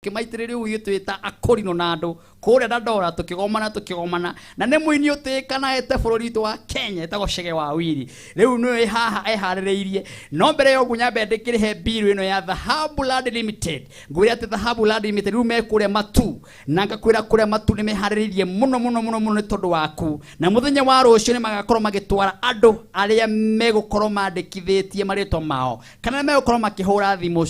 Tũkĩmaitĩrĩria ũguo ithuĩ twĩ ta akũrinũ na andũ kũrĩa Dandora, tũkĩgomana tũkĩgomana, na nĩ mũini ũtĩĩkanaĩte bũrũri witũ wa Kenya, etagwo Chege wa Wiri. Rĩu nĩwe haha eharĩrĩirie. No mbere ya ũguo nyambe ndĩkĩrĩhe mbiru ĩno ya Dhahabu Land Limited. Ngwĩre atĩ Dhahabu Land Limited rĩu me kũrĩa Matu, na ngakwĩra kũrĩa Matu nĩ meharĩrĩirie mũno mũno mũno mũno nĩ tondũ waku. Na mũthenya wa rũciũ nĩ magakorwo magĩtwara andũ arĩa megũkorwo mandĩkithĩtie marĩtwa mao kana megũkorwo makĩhũra thimũ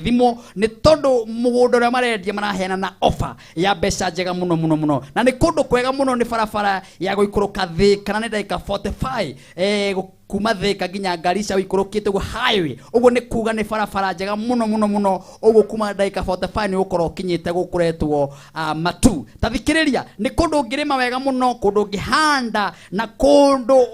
thimũ, nĩ tondũ mũgũnda ũrĩa marendia maraheana na offer ya mbeca njega mũno mũno mũno, na nĩ kũndũ kwega mũno. Nĩ barabara ya gũikũrũka Thĩka, na nĩ ndagĩka 45 kuma Thĩka nginya Garissa ũikũrũkĩte ũguo highway. Ũguo nĩ kuga nĩ barabara njega mũno mũno mũno. Ũguo kuma ndagĩka 45 nĩ ũgũkorwo ũkinyĩte gũkũretwo Matu. Ta thikĩrĩria, nĩ kũndũ ũngĩrĩma wega mũno, kũndũ ũngĩhanda na kũndũ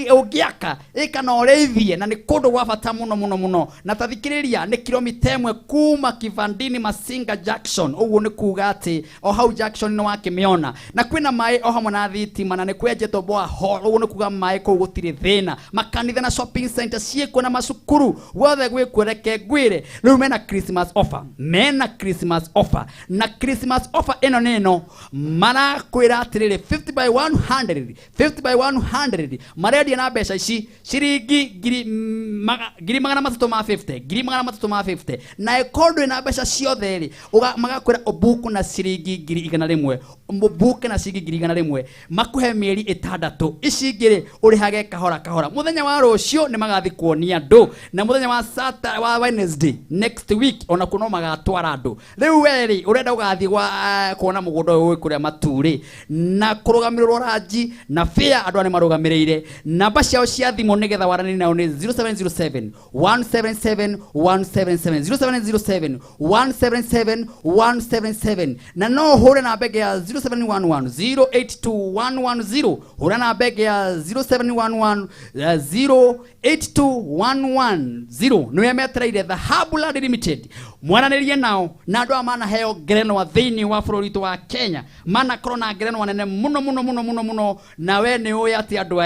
ũngĩaka ĩ kana ũrĩithie, na nĩ kũndũ gwa bata mũno mũno mũno. Na ta thikĩrĩria, nĩ kilomita 1 kuma Kivandini Masinga Junction. Ũguo nĩ kuga atĩ o hau junction nĩ wakĩmĩona, na kwĩna maĩ o hamwe na thitima, na nĩ kwenjetwo borehole. Ũguo nĩ kuga maĩ kũu gũtirĩ thĩna. Makanitha na shopping center ciĩkuo na macukuru guothe gwĩkuo. Reke ngwĩre, rĩu mena Christmas offer, mena Christmas offer, na Christmas offer ĩno nĩ ĩno marakwĩra atĩrĩrĩ: 50 by 100, 50 by 100 marendia na mbeca ici ciringi 350,000, 350,000. Na ĩkorwo ndũrĩ na mbeca ciothe rĩ, magakwĩra ũbuku na ciringi 100,000, ũbuke na ciringi 100,000, makuhe mĩeri 6, ici ingĩ rĩ ũrĩhage kahora kahora. Mũthenya wa rũciũ nĩ magathi kuonia andũ, na mũthenya wa Saturday, wa Wednesday next week, ona kuo no magatwara andũ. Rĩu we rĩ, ũrenda ũgathiĩ gwa kuona mũgũnda ũyũ wĩ kũrĩa Matu rĩ, na kũrũgamĩrĩrwo ranji na bĩa, andũ aya nĩ marũgamĩrĩire. Namba ciao cia thimũ nĩgetha waranĩrie nao nĩ 0707 177 177, 0707 177 177. Na no ũhũre namba ĩngĩ ya 0711 082 110. Hũra namba ĩngĩ ya 0711 082 110. Nĩwe metereire Dhahabu Land Limited mwaranĩrie nao, na andũ aya manaheo ngerenwa thĩinĩ wa bũrũri witũ wa Kenya, manakorwo na ngerenwa nene mũno mũno mũno mũno mũno. Na we nĩ ũĩ atĩ andũ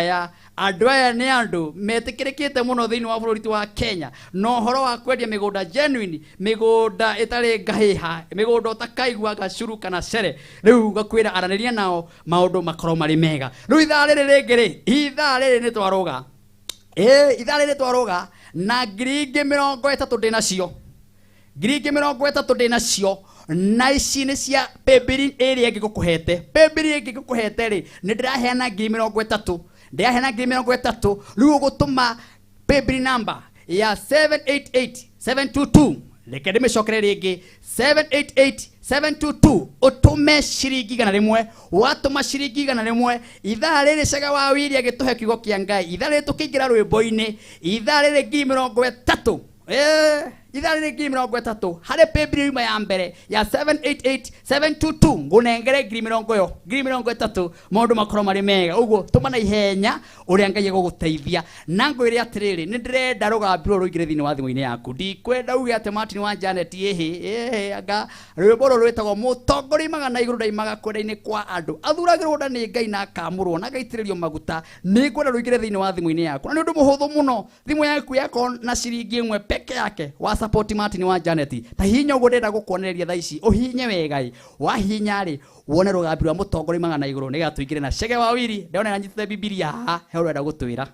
aya nĩ andũ metĩkĩrĩkĩte mũno thĩinĩ wa bũrũri witũ wa Kenya na ũhoro wa kwendia mĩgũnda genuine, mĩgũnda ĩtarĩ ngahĩha, mĩgũnda ũtakaigua gacuru kana cere. Rĩu ngakwĩra aranĩria nao, maũndũ makorwo marĩ mega. Rĩu ithaa rĩrĩ rĩngĩ rĩ, ithaa rĩrĩ nĩ twarũga, ĩ ithaa rĩrĩ twarũga na 30,000 ndĩ nacio, 30,000 ndĩ nacio, na ici nĩ cia paybill ĩrĩa ĩngĩ ngũkũhete. Paybill ĩngĩ ngũkũhete rĩ, nĩ ndĩraheana 30,000, ndĩraheana 30,000. Rĩu ũgũtũma paybill number ya 788722. Reke ndĩmĩcokere rĩngĩ: 788722. Ũtũme ciringi 100. Watũma ciringi 100, ithaa rĩrĩ Cega wa Wiri agĩtũhe kiugo kĩa Ngai, ithaa rĩrĩ tũkĩingĩra rwĩmbo-inĩ, ithaa rĩrĩ 30,000, ithaa rĩrĩ 30,000 harĩ paybill yuma ya mbere ya 788722. Ngũnengere ngiri mĩrongo ĩyo, 30,000, maũndũ makorwo marĩ mega. Ũguo tũma na ihenya ũrĩa Ngai egũgũteithia. Na ngwĩre atĩrĩrĩ, nĩ ndĩrenda rũgambi rũrũ rũingĩre thĩinĩ wa thimũ-inĩ yaku. Ndikwenda uge atĩ Martin wa Janet ĩhĩ ĩhĩ anga rwĩmbo rũrũ rwĩtagwo mũtongoria magana igũrũ ndaimaga kwenda-inĩ kwa andũ, athuragĩrwo nda nĩ Ngai na akamũrwo na agaitĩrĩrio maguta. Nĩ ngwenda rũingĩre thĩinĩ wa thimũ-inĩ yaku, na nĩ ũndũ mũhũthũ mũno. Thimũ yaku yakorwo na ciringi 1 peke yake wa support Martin wa Janet, ta hihinya ũguo ndĩrenda gũkuonereria thaa ici. Ũhihinye wega ĩ, wahihinya rĩ, wone rũgambi rwa mũtongoria magana igũrũ, nĩgetha tũingĩre na Chege wa Wiri. Ndĩrona anyitĩte Bibilia haha, he ũrenda gũtwĩra.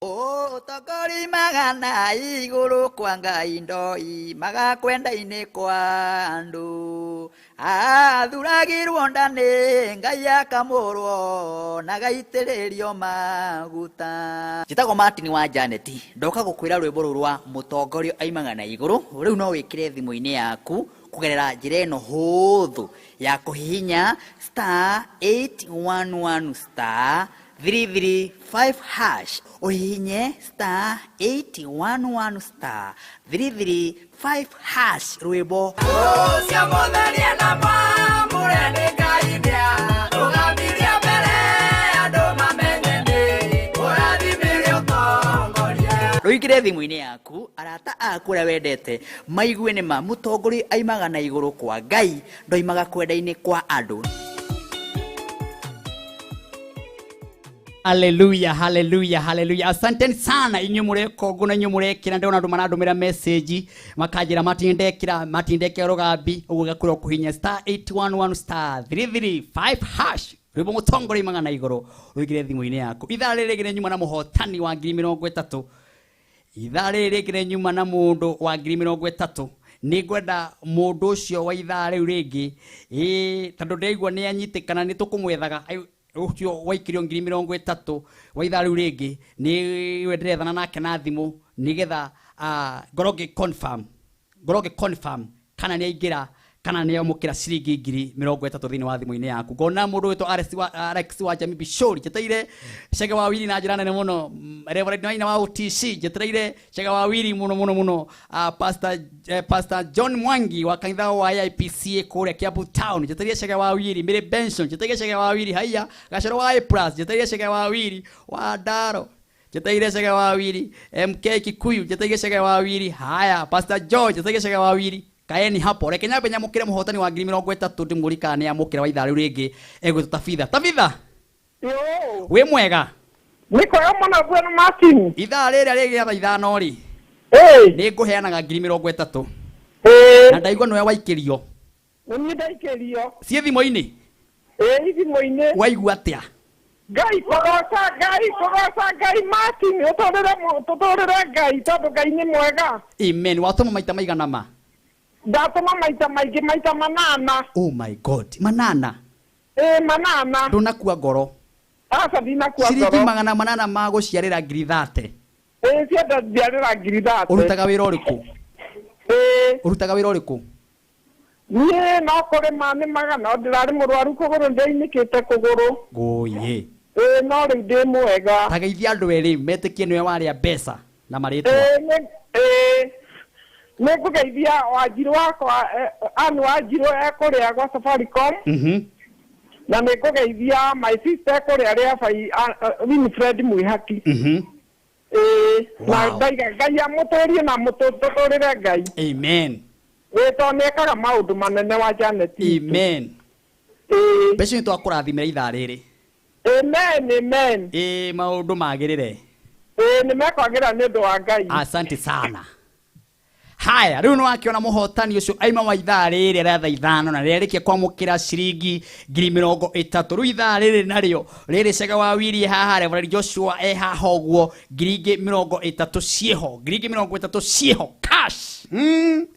Ũtongoria magana igũrũ kwa Ngai ndoi magakwenda-inĩ kwa andũ, athuragirwo nda nĩ Ngai, akamũrwo na gaitĩrĩrio maguta. Njĩtagwo Martin wa Janet, ndoka gũkwĩra rwĩmbo rũrũ rwa mũtongoria aimaga na igũrũ rĩu no wĩkĩre thimũ-inĩ yaku kũgerera njĩra ĩno hũthũ ya kũhihinya *811 *335 hash. Ũhihinye *811 *335 hash, rwĩmbo Ũcio mũtherie na mwamũre nĩ Ngai nĩarũgamirie mbere andũ mamenye nĩ ũrathimire ũtongoria. Rũingĩre thimũ-inĩ yaku, arata aku ũrĩa wendete maigue nĩ ma mũtongoria aimaga na igũrũ kwa Ngai, ndoimaga kwenda-inĩ kwa andũ. Haleluya, haleluya, haleluya. Asanteni sana inyuĩ mũreka ũguo na inyuĩ mũrekĩra. Ndĩrona andũ marandũmĩra message makanjĩra matindekĩra matindekĩra rũgambi ũguo gakũrwo kũhinya star 811 star 335 hash rwĩmbo mũtongoria magana igũrũ rũingĩre thimũ-inĩ yaku. Ithaa rĩrĩ rĩngĩ nĩ nyuma na mũhotani wa 30,000. Ithaa rĩrĩ rĩngĩ nĩ nyuma na mũndũ wa 30,000. Nĩ ngwenda mũndũ ũcio wa ithaa rĩu rĩngĩ ĩĩ tondũ ndĩraigua nĩ anyitĩkana nĩ tũkũmwethaga ũcio waikirio 30,000 wa ithaa rĩu rĩngĩ nĩwe ndĩrethana nake na thimũ nĩgetha ngorwo ngĩ confirm ngorwo ngĩ confirm kana nĩ aingĩra kana nĩ amũkĩra ciringi 30,000 thĩinĩ wa thimũ-inĩ yaku. Ngona mũndũ wĩtwo Alex wa Alex wa Jamii Bishori njeteire Chege wa Wili na njĩra nene mũno. Reverend Maina wa OTC njetereire Chege wa Wili mũno mũno mũno. Pastor Pastor John Mwangi wa kanitha wa AIPCA kũrĩa Kiambu Town njetereire Chege wa Wili. Mary Benson njetereire Chege wa Wili. Haiya Gacero wa A plus njetereire Chege wa Wili wa Ndaro njetereire Chege wa Wili. MK Kikuyu njetereire Chege wa Wili. Haya Pastor George njetereire Chege wa Wili. Kaeni hapo reke nyambe nyamũkĩre mũhotani wa 30,000 ndĩmũrie kana nĩ amũkĩra wa ithaa rĩu rĩngĩ egwĩtwo Tabitha. Tabitha Yo. wĩ mwega? Nĩ kwega mũno bwana Martin. Ithaa rĩrĩa rĩgĩa thaa ithano rĩ Ĩĩ. nĩ ngũheanaga 30,000 Ĩĩ. na ndaigua nĩwe waikĩrio Nĩ niĩ ndaikĩrio. ciĩ thimũ-inĩ. Ĩĩ thimũ-inĩ. Waigua atĩa? Ngai kũgoca Ngai kũgoca Ngai Martin ũtũrĩre tũtũrĩre Ngai tondũ Ngai nĩ mwega. Amen. Watũma maita maigana ma? Ndatũma maita maingĩ maita manana. Oh my God, manana? Ĩĩ manana. Ndũnakua ngoro? Aca ndinakua ciringi ngoro. 800 ma gũciarĩra 30,000. Ĩĩ cienda njiarĩra 30,000. Ũrutaga wĩra ũrĩkũ? Ĩĩ. Ũrutaga wĩra ũrĩkũ? Niĩ no kũrĩma nĩmaga no ndĩrarĩ mũrwaru kũgũrũ ndĩinĩkĩte kũgũrũ. Ngũyĩ. Ĩĩ no rĩu ndĩ mwega. Tageithia andũ erĩ metĩkie nĩwe warĩa mbeca na marĩtwa. Ĩĩ ĩĩ nĩ ngũgeithia Wanjirũ wakwa Ann Wanjirũ ekũrĩa gwa Safaricom. Na nĩ ngũgeithia my sister ekũrĩa rĩa Winifred Mwihaki. Ĩĩ na ndaiga Ngai amũtũrie na mũtũtũrĩre Ngai. Amen. Ĩĩ tondũ nĩ ekaga maũndũ manene wa Janet. Amen. Ĩĩ. Mbeca nĩ twakũrathimĩra ithaa rĩrĩ. Amen amen. Ĩĩ maũndũ magĩrĩre. Ĩĩ nĩ mekwagĩra nĩ ũndũ wa Ngai. Asante sana. Haya rĩu nĩ wakĩona mũhotani ũcio aima wa ithaa rĩrĩ rĩa thaa ithano na rĩarĩkia kwamũkĩra ciringi 30,000. Rĩu ithaa rĩrĩ narĩo rĩrĩ Chege wa Wili haha Reverend Joshua e haha ũguo 30,000 ciĩho 30,000 ciĩho cash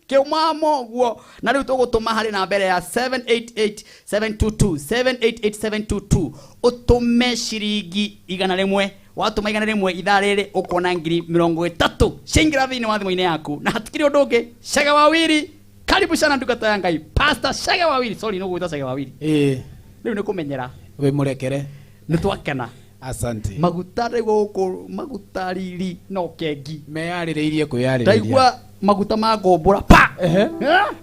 kĩumamo ũguo. Na rĩu tũgũtũma harĩ na mbere ya 788722 788722 ũtũme ciringi 100. Watũma 100 ithaa rĩrĩ ũkuona 30,000 ciaingĩra thĩinĩ wa thimũ-inĩ yaku na hatikĩrĩ ũndũ ũngĩ. Chege wa Wili karibu sana ndungata ya Ngai. Pastor Chege wa Wili, sorry no gwĩta Chege wa Wili. Ĩĩ. Rĩu nĩ kũmenyera. Wĩ mũrekere. Nĩ twakena. Asante. Maguta rĩu gũkũ maguta riri no kengi. Meyarĩrĩirie kwĩyarĩrĩria. Ndaigua maguta ma ngũmbũra pa. Ehe.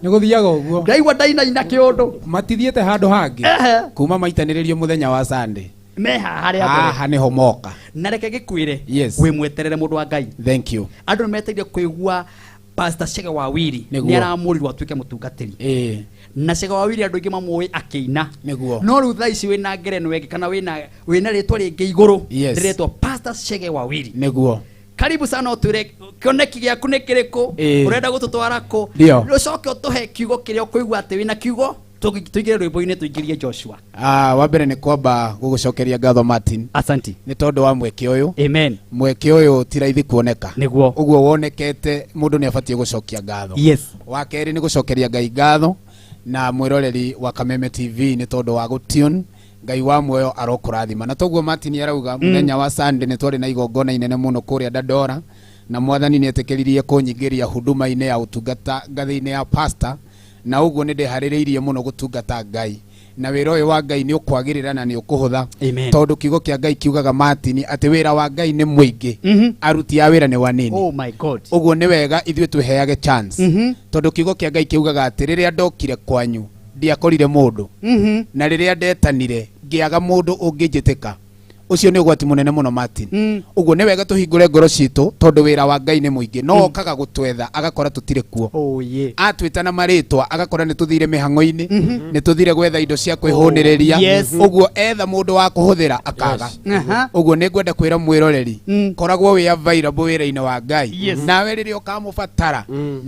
Nĩ gũthiaga ũguo. Ndaigua ndainaina kĩũndũ. Matithiĩte handũ hangĩ. Ehe. Kuma maitanĩrĩrio mũthenya wa Sunday. Me haha harĩa mbere. Haha nĩho moka. Na reke gĩkwĩre. Yes. Wĩ mweterere mũndũ wa Ngai. Thank you. Andũ nĩ metereire kũigua Pastor Chege wa Wili Nĩguo. nĩ aramũrirwo atuĩke mũtungatĩri. Ĩĩ. Na Chege wa Wili andũ aingĩ mamũĩ akĩina. Nĩguo. No rĩu thaa ici wĩna ngerenwa ĩngĩ kana wĩna rĩtwa rĩngĩ igũrũ. Yes. Rĩretwo Pastor Chege wa Wili. Nĩguo. Karibu sana ũtwĩre kĩoneki gĩaku nĩ kĩrĩkũ? Ĩĩ. Ũrenda gũtũtwara kũ? Ndio. Ũcoke ũtũhe kiugo kĩrĩa ũkũigua atĩ wĩna kiugo tũingĩre rwĩmbo-inĩ tũingĩrie Joshua. Wa mbere nĩ kwamba gũgũcokeria ngatho Martin. Asante. Nĩ tondũ wa mweke ũyũ. Amen. Mweke ũyũ ti raithi kuoneka. Nĩguo. Ũguo wonekete mũndũ nĩ abatiĩ gũcokia ngatho. Yes. Wa kerĩ nĩ gũcokeria Ngai ngatho na mwĩroreri wa Kameme TV nĩ tondũ wa gũtune. Ngai wa muoyo arokũrathima. Na toguo Martin arauga mũthenya wa Sunday nĩ twarĩ na igongona inene mũno kũrĩa Dandora na mwathani nĩ etĩkĩririe kũnyingĩria huduma-inĩ ya ũtungata ngathĩ-inĩ ya pastor na ũguo nĩ ndĩharĩrĩirie mũno gũtungata Ngai na wĩra ũyũ wa Ngai nĩ ũkwagĩrĩra na nĩ ũkũhũtha. Amen. Tondũ kiugo kĩa Ngai kiugaga Martin atĩ wĩra wa Ngai nĩ mũingĩ aruti a wĩra nĩ wanini. Oh my God. Ũguo nĩ wega ithuĩ twĩheage chance. Tondũ kiugo kĩa Ngai kiugaga atĩ rĩrĩa ndokire kwanyu ndiakorire mũndũ na rĩrĩa ndetanire ngĩaga mũndũ ũngĩnjĩtĩka. Ũcio nĩ ũgwati mũnene mũno, Martin. Ũguo nĩ wega tũhingũre ngoro citũ, tondũ wĩra wa Ngai nĩ mũingĩ, no okaga gũtwetha agakora tũtirĩ kuo. Oh yeah. Atwĩta na marĩtwa agakora nĩ tũthire mĩhang'o-inĩ, nĩ tũthire gwetha indo cia kwĩhũnĩrĩria. Ũguo etha mũndũ wa kũhũthĩra akaga. Ũguo nĩ ngwenda kwĩra mwĩroreri, koragwo wĩ available wĩra-inĩ wa Ngai. Nawe rĩrĩa ũkamũbatara,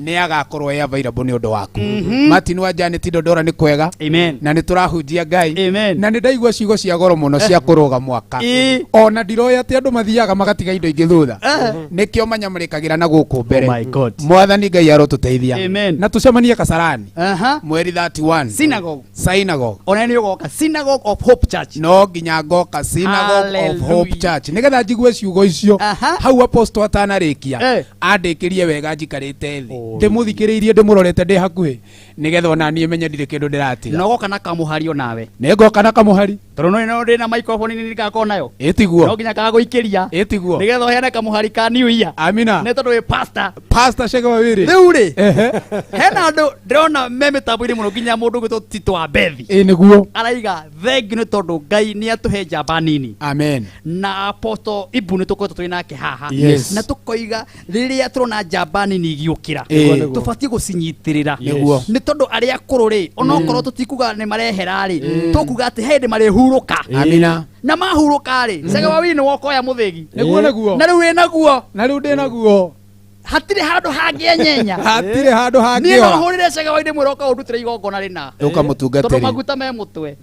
nĩ agakorwo e available nĩ ũndũ waku. Martin wa Janet Dodora, nĩ kwega. Amen. Na nĩ tũrahunjia Ngai. Amen. Na nĩ ndaigua ciugo cia goro mũno cia kũrũga mwaka. Ona ndiroĩ atĩ andũ mathiaga magatiga indo ingĩ thutha, nĩkĩo manyamũrĩkagĩra na gũkũ mbere. Oh my God. Mwathani Ngai arotũteithia. Amen. Na tũcemanie Kasarani mweri 31. Synagogue. Synagogue. Ona nĩ ũgoka Synagogue of Hope Church. No nginya ngoka Synagogue of Hope Hallelujah. Church nĩgetha njigue ciugo icio. Hau apostle atanarĩkia, andĩkĩrie wega njikarĩte thĩ, ndĩmũthikĩrĩirie, ndĩmũrorete ndĩ hakuhĩ, nĩgetha ona niĩ menye ndirĩ kĩndũ ndĩratiga. Na ũgoka na kamũhario nawe. Nĩ ngoka na kamũhari. Tondũ no ndĩ na microphone nini ngakorwo nayo. Ĩtiguo. No nginya kagũikĩria. Ĩtiguo. Nĩgetha ũheane kamũhari ka New Year. Amina. Nĩ tondũ wĩ pastor. Pastor Chege Wawiri. Rĩu rĩ, Ehe. hena andũ ndĩrona me mĩtambo-inĩ mũno, nginya mũndũ ũgwĩtwo Tito wa Bethi. Ĩ nĩguo. Araiga thengi nĩ tondũ Ngai nĩ atũhe njamba nini. Amen. Na Apostle Ibu nĩ tũkoretwo twĩ nake haha. Yes. Na tũkoiga rĩrĩa tũrona njamba nini igĩũkĩra, Ĩ. tũbatiĩ gũcinyitĩrĩra. Nĩguo. Nĩ tondũ arĩa akũrũ rĩ, onokorwo tũtikuga nĩ marehera rĩ, tũkuga atĩ he hĩndĩ marĩhurũka. Amina. Na mahurũka rĩ, Chege wa Wili nĩ wokoya mũthĩgi. Nĩguo, nĩguo. Na rĩu wĩ naguo. Na rĩu ndĩ naguo. Hatirĩ handũ hangĩenyenya. Hatirĩ handũ Niĩ no hangĩora. hũrĩre Chege wa Wili mwĩra ũka ũndutĩre igongona rĩna, Ũka tondũ mũtungatĩri. maguta me mũtwe.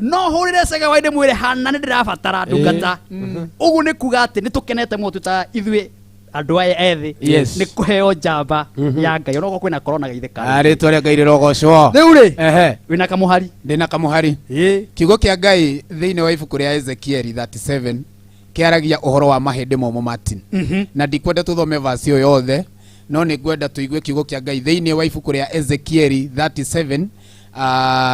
No hũrĩre Chege wa Wili mwĩre hana nĩ ndĩrabatara ndungata. Ũguo nĩ kuga atĩ nĩ tũkenete mũno twĩ ta ithuĩ andũ aya ethĩ nĩ kũheo njamba ya Ngai, onokorwo kwĩna corona geithĩka. Rĩtwa rĩa Ngai rĩrogocwo. Rĩu rĩ, Ehe. wĩna kamũhari? Ndĩna kamũhari. Kiugo kĩa Ngai thĩinĩ wa ibuku rĩa Ezekieli 37 kĩaragia ũhoro wa mahĩndĩ momũ, Martin. Na ndikwenda tũthome verse ĩyo yothe, no nĩ ngwenda tũigue kiugo kĩa Ngai thĩinĩ wa ibuku rĩa Ezekieli 37,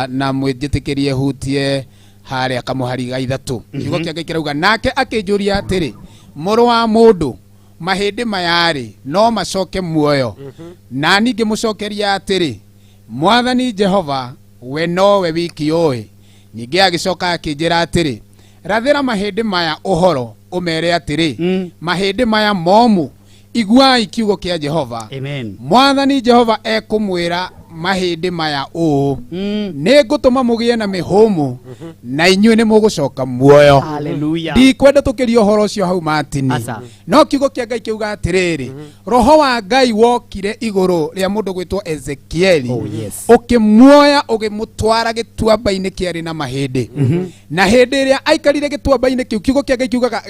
na mwĩnjĩtĩkĩrie hutie harĩa kamũhari ga 3. Kiugo kĩa Ngai kĩrauga, nake akĩnjũria atĩrĩ, mũrũ wa mũndũ, mahĩndĩ maya-rĩ, no macoke muoyo? Na niĩ ngĩmũcokeria atĩrĩ, Mwathani Jehova, we nowe wiki ũĩ. Ningĩ agĩcoka akĩnjĩra atĩrĩ, rathĩra mahĩndĩ maya ũhoro, ũmere atĩrĩ, mahĩndĩ maya momũ, iguai kiugo kĩa Jehova. Amen. Mwathani Jehova ekũmwĩra mahĩndĩ maya ũũ, nĩ ngũtũma mũgĩe na mĩhũmũ, na inyuĩ nĩ mũgũcoka muoyo. Hallelujah. Ndikwenda tũkĩrie ũhoro ũcio hau, Martin. Aca. No kiugo kĩa Ngai kĩuga atĩrĩrĩ, roho wa Ngai wokire igũrũ rĩa mũndũ gwĩtwo Ezekieli. Oh, yes. Ũkĩmuoya ũgĩmũtwara gĩtuamba-inĩ kĩarĩ na mahĩndĩ, na hĩndĩ ĩrĩa aikarire gĩtuamba-inĩ kĩu, kiugo kĩa Ngai kiugaga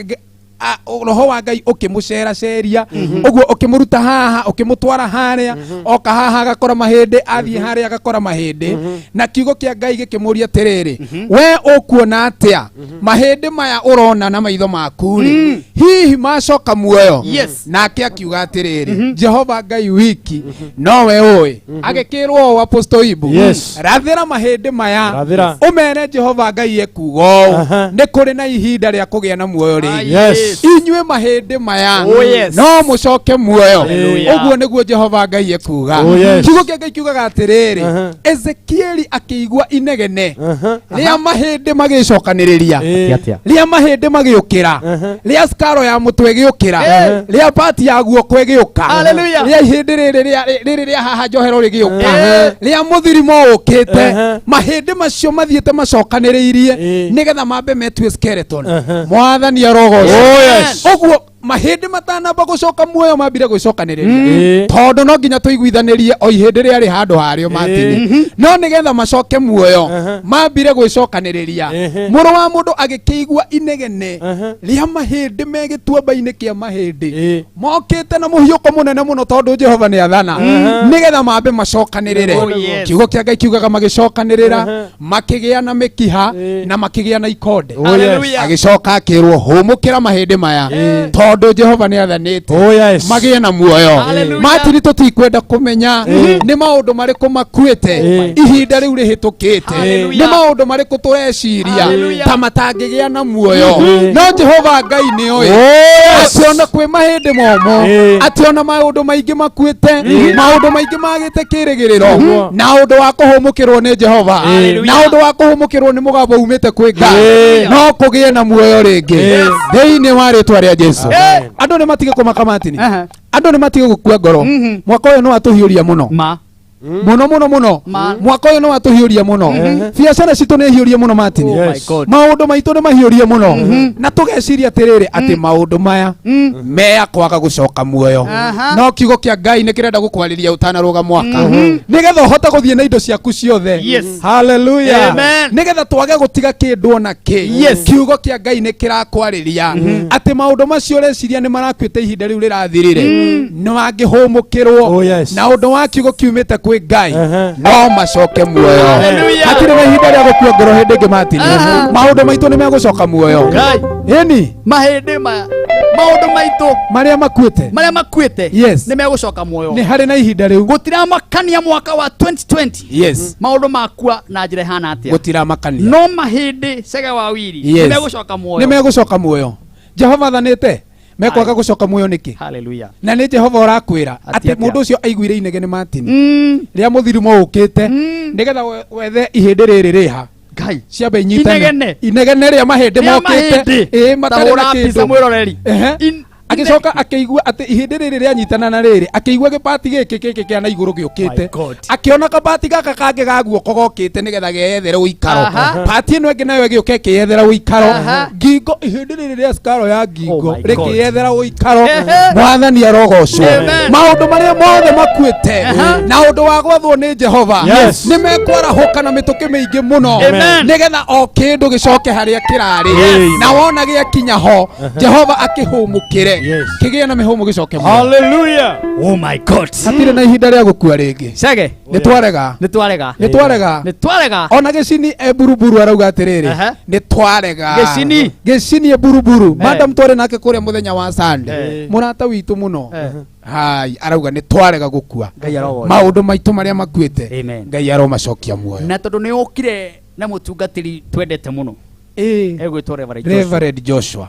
roho wa Ngai ũkĩmũceraceria ũguo, ũkĩmũruta haha ũkĩmũtwara harĩa, oka haha agakora mahĩndĩ, athiĩ harĩa agakora mahĩndĩ. Na kiugo kĩa Ngai gĩkĩmũria atĩrĩrĩ, we ũkuona atĩa? Mahĩndĩ maya ũrona na maitho maku rĩ, hihi macoka muoyo? Nake akiuga atĩrĩrĩ, Jehova Ngai wiki nowe ũĩ. Agĩkĩrwo ũũ, Apostle Ibu, rathĩra mahĩndĩ maya. Rathĩra. Ũmere Jehova Ngai ekuga ũũ, nĩ kũrĩ na ihinda rĩa kũgĩa na muoyo rĩngĩ. Inyuĩ mahĩndĩ maya, Oh, yes. no mũcoke muoyo. Hallelujah. Ũguo nĩguo Jehova Ngai ekuga. Oh, yes. Kiugo kĩa Ngai kiugaga atĩrĩrĩ, Ezekieli akĩigua inegene rĩa mahĩndĩ magĩcokanĩrĩria, rĩa mahĩndĩ magĩũkĩra, rĩa skaro ya mũtwe ĩgĩũkĩra, rĩa pati ya guoko ĩgĩũka, Hallelujah. rĩa ihĩndĩ rĩrĩ rĩrĩ rĩa haha njohero rĩgĩũka, rĩa mũthirimo ũkĩte. Mahĩndĩ macio mathiĩte macokanĩrĩirie nĩgetha mambe metue skeleton. Mwathani arogocwo. Oh, yes. Ũguo mahĩndĩ matanamba gũcoka muoyo mambire gwĩcokanĩrĩria, tondũ no nginya tũiguithanĩrie o ihĩndĩ rĩarĩ handũ harĩo, Martin. No nĩgetha macoke muoyo mambire gwĩcokanĩrĩria. Mũrũ wa mũndũ, agĩkĩigua inegene rĩa mahĩndĩ me gĩtuamba-inĩ kĩa mahĩndĩ, mokĩte na mũhiũko mũnene mũno, tondũ Jehova nĩ athana nĩgetha mambe macokanĩrĩre. Oh, yes. Kiugo kĩa Ngai kiugaga magĩcokanĩrĩra, makĩgĩa na mĩkiha na makĩgĩa na ikonde. Oh, yes. Hallelujah. Agĩcoka akĩrwo, hũmũkĩra mahĩndĩ maya, tondũ Tondũ Jehova nĩ athanĩte Oh yes. magĩe na muoyo. Hallelujah. Martin, tũtikwenda kũmenya nĩ maũndũ marĩkũ makuĩte ihinda rĩu rĩhĩtũkĩte, Hallelujah. nĩ maũndũ marĩkũ tũreciria Hallelujah. ta matangĩgĩa na muoyo, no Jehova Ngai nĩ oĩ Oh yes. atĩ ona kwĩ mahĩndĩ momũ, atĩ ona maũndũ maingĩ makuĩte, maũndũ maingĩ magĩte kĩrĩgĩrĩro, na ũndũ wa kũhũmũkĩrwo nĩ Jehova, na ũndũ wa kũhũmũkĩrwo nĩ mũgambo umĩte kwĩ Ngai, no kũgĩe na muoyo rĩngĩ thĩinĩ wa rĩtwa rĩa Jesu. Andũ nĩ matige kũmaka, Martin. Andũ nĩ matige gũkua ngoro. Mwaka ũyũ nĩ watũhiũria mũno Ma mũno mũno mũno. Ma. Mwaka ũyũ nĩ watũhiũria mũno. Biacara citũ nĩ hiũrie mũno, Martin. Oh my Yes. God. Maũndũ maitũ nĩ mahiũrie mũno, na tũgeciria atĩrĩrĩ atĩ maũndũ maya meya kwaga gũcoka muoyo. Aha. No kiugo kĩa Ngai nĩ kĩrenda gũkwarĩria ũtanarũga mwaka, nĩgetha ũhote gũthiĩ na indo ciaku ciothe. Yes. Haleluya. Amen. Nĩgetha twage gũtiga kĩndũ ona kĩ. Yes. Kiugo kĩa Ngai nĩ kĩrakwarĩria atĩ maũndũ macio ũreciria nĩ marakuĩte ihinda rĩu rĩrathirire, nĩ wangĩhũmũkĩrwo Oh, yes. na ũndũ wa kiugo kiumĩte kwĩ Ngai, Aha. no macoke muoyo. Hallelujah. Hatirĩ na ihinda rĩa gũkua ngoro hĩndĩ ĩngĩ, Martin. Aha. Maũndũ maitũ nĩ megũcoka muoyo. Ngai. Ĩni. Mahĩndĩ maya, maũndũ maitũ marĩa makuĩte, marĩa makuĩte, Yes. nĩ megũcoka muoyo. Nĩ harĩ na ihinda rĩu. Gũtiramakania mwaka wa 2020 Yes. maũndũ makua na njĩra ĩhana atĩa, Gũtiramakania. no mahĩndĩ, Cege wa Wiri, Yes. nĩ megũcoka Nĩ muoyo. megũcoka muoyo. Jehova athanĩte mekwaga Aye. gũcoka muoyo nĩkĩ? Hallelujah. Na nĩ Jehova ũrakwĩra Atĩ atĩ atĩa? mũndũ ũcio aiguire inegene, Martin, rĩa mũthirimo ũkĩte nĩgetha wethe ihĩndĩ rĩrĩ rĩha Ngai. ciambe inyitane. Inegene. Inegene rĩa mahĩndĩ Rĩa mokĩte. mahĩndĩ. Ĩĩ, matarĩ na Ta hũra mbica kĩndũ. mwĩroreri. Ehe. Agĩcoka akĩigua atĩ ihĩndĩ rĩrĩ rĩanyitana na rĩrĩ, akĩigua gĩbati gĩkĩ gĩkĩ kĩa na igũrũ My gĩũkĩte, God. akĩona kabati gaka kangĩ ga guoko gokĩte nĩgetha geyethere ũikaro. Aha. Pati ĩno ĩngĩ nayo ĩgĩũka ĩkĩyethera ũikaro. Aha. Ngingo, ihĩndĩ rĩrĩ rĩa cukaro ya ngingo Oh my God. rĩkĩyethera ũikaro. Ehe. Mwathani arogocwo. Amen. Maũndũ marĩa mothe makuĩte Aha. na ũndũ wa gwathwo nĩ Jehova Yes. nĩ mekwarahũka na mĩtũkĩ mĩingĩ mũno, Amen. nĩgetha o kĩndũ gĩcoke harĩa kĩrarĩ. Yes. Na wona gĩakinya ho, Jehova akĩhũmũkĩre, Yes. kĩgĩe na mĩhũmũ, gĩcoke muoyo. Hallelujah. Oh my God. Hatirĩ na ihinda rĩa gũkua rĩngĩ. Cege. Nĩ twarega. Nĩ twarega. Nĩ twarega. Nĩ twarega. Ona Gĩcini e Buruburu arauga atĩrĩrĩ, Aha. nĩ twarega. Gĩcini. Gĩcini e Buruburu, madam twarĩ nake kũrĩa mũthenya wa Sunday, Eh. mũrata witũ mũno. Eh. Hai, arauga nĩ twarega gũkua. Ngai arogocwo. Maũndũ maitũ marĩa makuĩte, Amen. Ngai aromacokia muoyo. Na tondũ nĩ ũkire na mũtungatĩri twendete mũno Ĩĩ. egwĩtwo Reverend Joshua. Reverend Joshua.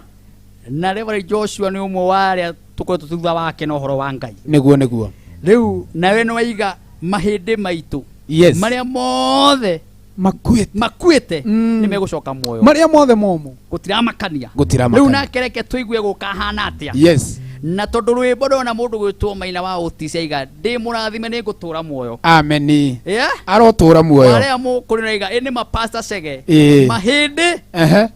Na Reverend Joshua nĩ ũmwe wa arĩa tũkoretwo thutha wake na ũhoro wa Ngai. Nĩguo, nĩguo. Rĩu nawe nĩ waiga mahĩndĩ maitũ Yes. marĩa mothe makuĩte, makuĩte nĩ megũcoka muoyo. Marĩa mothe momũ. Gũtiramakania. Gũtiramakania. Rĩu nake reke tũigue gũkahana atĩa. Yes. Na tondũ rwĩmbo ndona mũndũ gwĩtwo Maina wa Otis aiga ndĩ mũrathime nĩ ngũtũra muoyo. Ameni. Yeah? Arotũra muoyo. Arĩa mũkũrĩ naiga ĩ nĩ mapasta Cege, Ĩĩ. mahĩndĩ Ehe.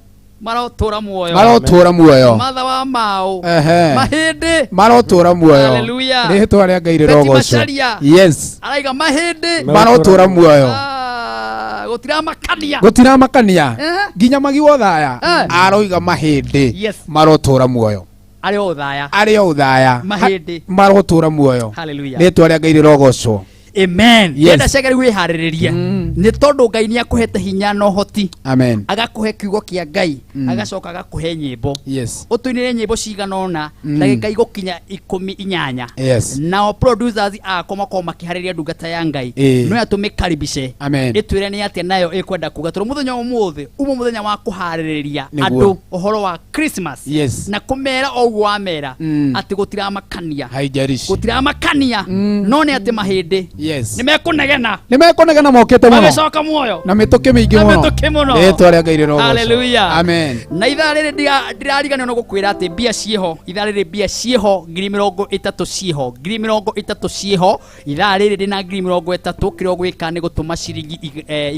marotũra muoyo. Marotũra muoyo. Matha wa Mao, Ehe. mahĩndĩ marotũra muoyo. Hallelujah. Rĩtwa rĩa Ngai Betty rĩrogocwo. Macharia. Yes. Araiga mahĩndĩ Marotũra muoyo. Ah, gũtiramakania. Gũtiramakania. Eh. Nginya magi wothaya Eh. aroiga mahĩndĩ Yes. marotũra muoyo. Arĩ o ũthaya. Arĩ o ũthaya. Mahĩndĩ. Marotũra muoyo. Hallelujah. Rĩtwa rĩa Ngai rĩrogocwo. Amen. Yes. Enda Cege rĩu wĩharĩrĩrie, nĩ tondũ Ngai nĩ akũhete hinya na ũhoti, Amen. agakũhe kiugo kĩa Ngai, agacoka agakũhe nyĩmbo. Yes. Ũtũinĩre nyĩmbo cigana ũna, ndagĩka igũkinya 18. Yes. Nao producers akwa makorwo makĩharĩria ndungata ya Ngai Ĩĩ. no yatũmĩkaribishe, Amen. ĩtwĩre nĩ atĩa nayo ĩkwenda kuga, tondũ mũthenya wa ũmũthĩ uma mũthenya wa kũharĩrĩria Nĩguo. andũ ũhoro wa Christmas, Yes. na kũmera o ũguo wamera atĩ gũtiramakania. Haijarishi. Gũtiramakania, no nĩ atĩ mahĩndĩ Yes. nĩ mekũnegena. Nĩ mekũnegena mokĩte mũno. Magĩcoka muoyo. Na mĩtũkĩ mĩingĩ Na mũno. mĩtũkĩ mũno. Rĩtwa rĩa Ngai rĩrogocwo. Hallelujah. Amen. Na ithaa rĩrĩ ndirariganĩrwo nĩ gũkwĩra atĩ mbia ciĩho ithaa rĩrĩ, mbia ciĩho 30,000 ciĩho, 30,000 ciĩho ithaa rĩrĩ. Ndĩna 30,000. Kĩrĩa ũgwĩka nĩ gũtũma ciringi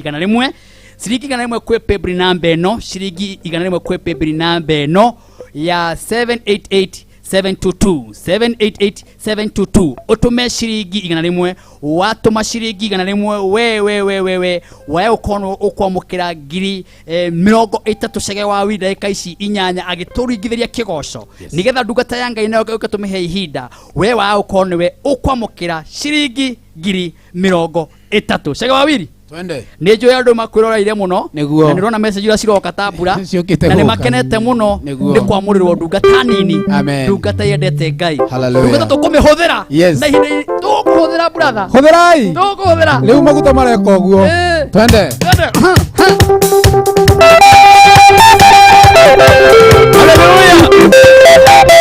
100, ciringi 100 kwĩ paybill namba ĩno, ciringi 100 kwĩ paybill namba ĩno ya 788 722, 788 722. Ũtũme ciringi 100. Watũma ciringi 100, we we we we we wae ũkorwo ũkwamũkĩra 30,000. Cege wa wi ndagĩka ici 8 agĩtũringithĩria kĩgoco, nĩgetha ndungata ya Ngai nayo ĩũke tũmĩhe ihinda. We wa ũkorwo nĩwe ũkwamũkĩra ciringi 30,000, Cege wa Wiri. Twende. Nĩ njũĩ andũ makwĩroreire mũno. Nĩguo. Na nĩndĩrona message iria ciroka ta mbura. Ciũkĩte Na nĩ gũka. makenete mũno Nĩguo. nĩ kwamũrĩrwo ndungata nini. Amen. Ndungata yendete Ngai. Hallelujah. Ndungata tũkũmĩhũthĩra. Yes. Na ihinda tũkũhũthĩra brother. Hũthĩrai. Tũkũhũthĩra. Rĩu maguta mareka ũguo. Eh. Twende. Twende. Hallelujah.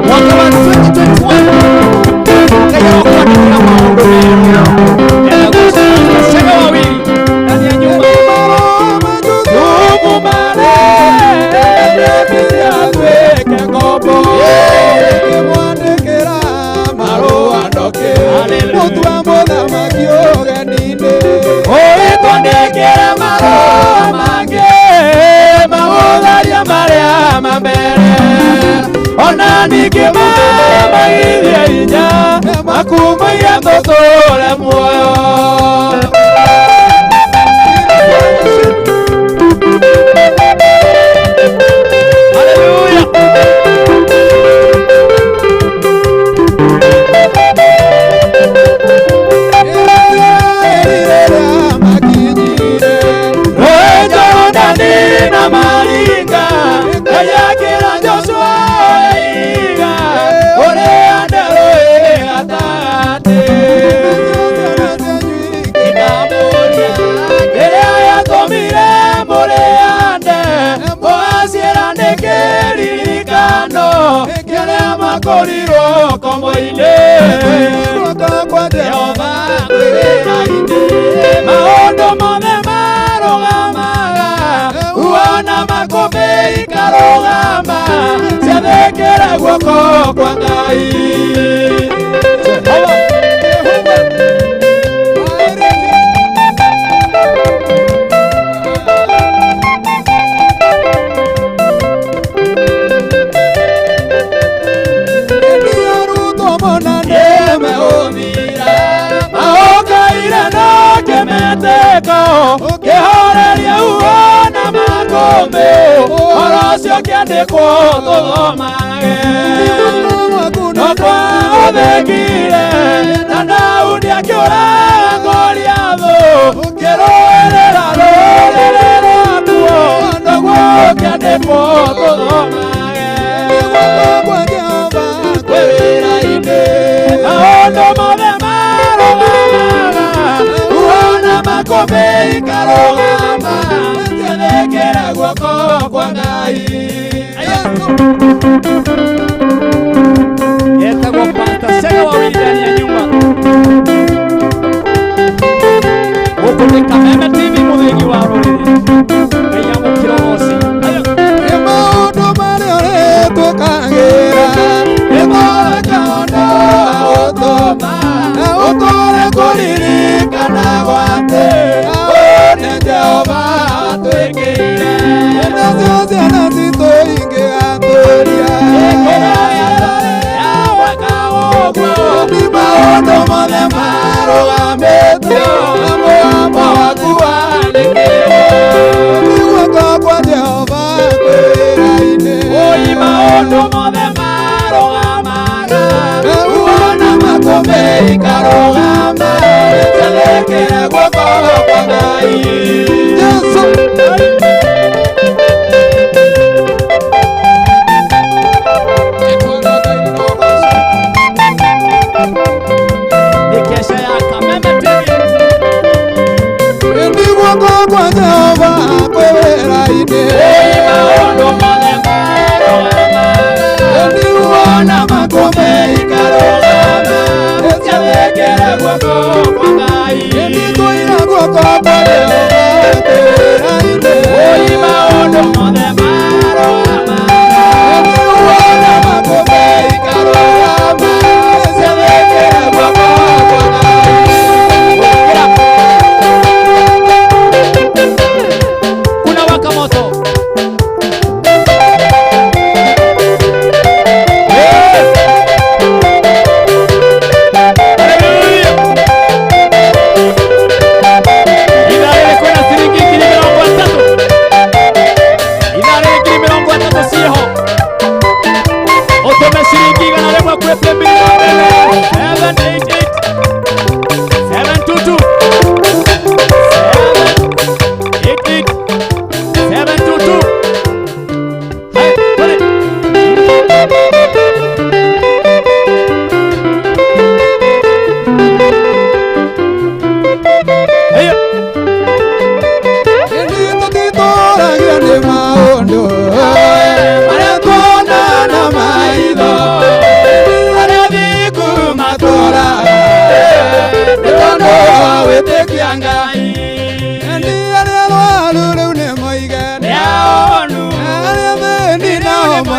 Mwaka wa 2021 Ngai arokwandĩkĩra maũndũ merũ. Enda gũcũrania Chege Wawili ndani ya nyumba. Ona ningĩ mamagirie hinya makumagia tũtũũre muoyo. Hallelujah. Rũĩ Jorodani na maringa Ngai akĩra Joshua oiga ũrĩa nderũĩ gatagatĩ Ndamũria ĩrĩa yatũmire mũrĩande mũgaciĩra nĩ kĩririkano kĩrĩa makorirwo kombo-inĩ Jehova kwĩra-inĩ maũndũ mothe marũgamaga uona makũmbĩ ikarũgama ciathĩkĩra guoko kwa Ngai. Maũkaire na kĩmetĩko kĩhorerie uona makũmbĩ ũhoro ũcio kĩandĩkwo tũthomage no kwaũthĩkire na Daudi akĩũraga Goliathũ kĩrũĩrĩra rũrĩrĩ rwakuo noguo kĩandĩkwo tũthomage kwĩ wĩra-inĩ maũndũ mothe marũgamaga uona makũmbĩ ikarũgama ciathĩkĩra guoko kwa Ngai. Etagwo Pastor Chege Wawili ndani ya nyumba. Gũkũ nĩ Kameme TV mũthĩgi wa rũrĩrĩ. Ngai amũkĩre ũgoci. Maũndũ mothe marũgamĩtio na mũgambo waku wandĩkĩrwo. Oi maũndũ mothe marũgamaga uona makũmbĩ ikarũgama ciathĩkĩra guoko kwa Ngai. Nĩ kesha ya Kameme TV. Oi maũndũ mothe marũgamaga uona makũmbĩ ikarũgama ciathĩkĩra guoko kwa Ngai.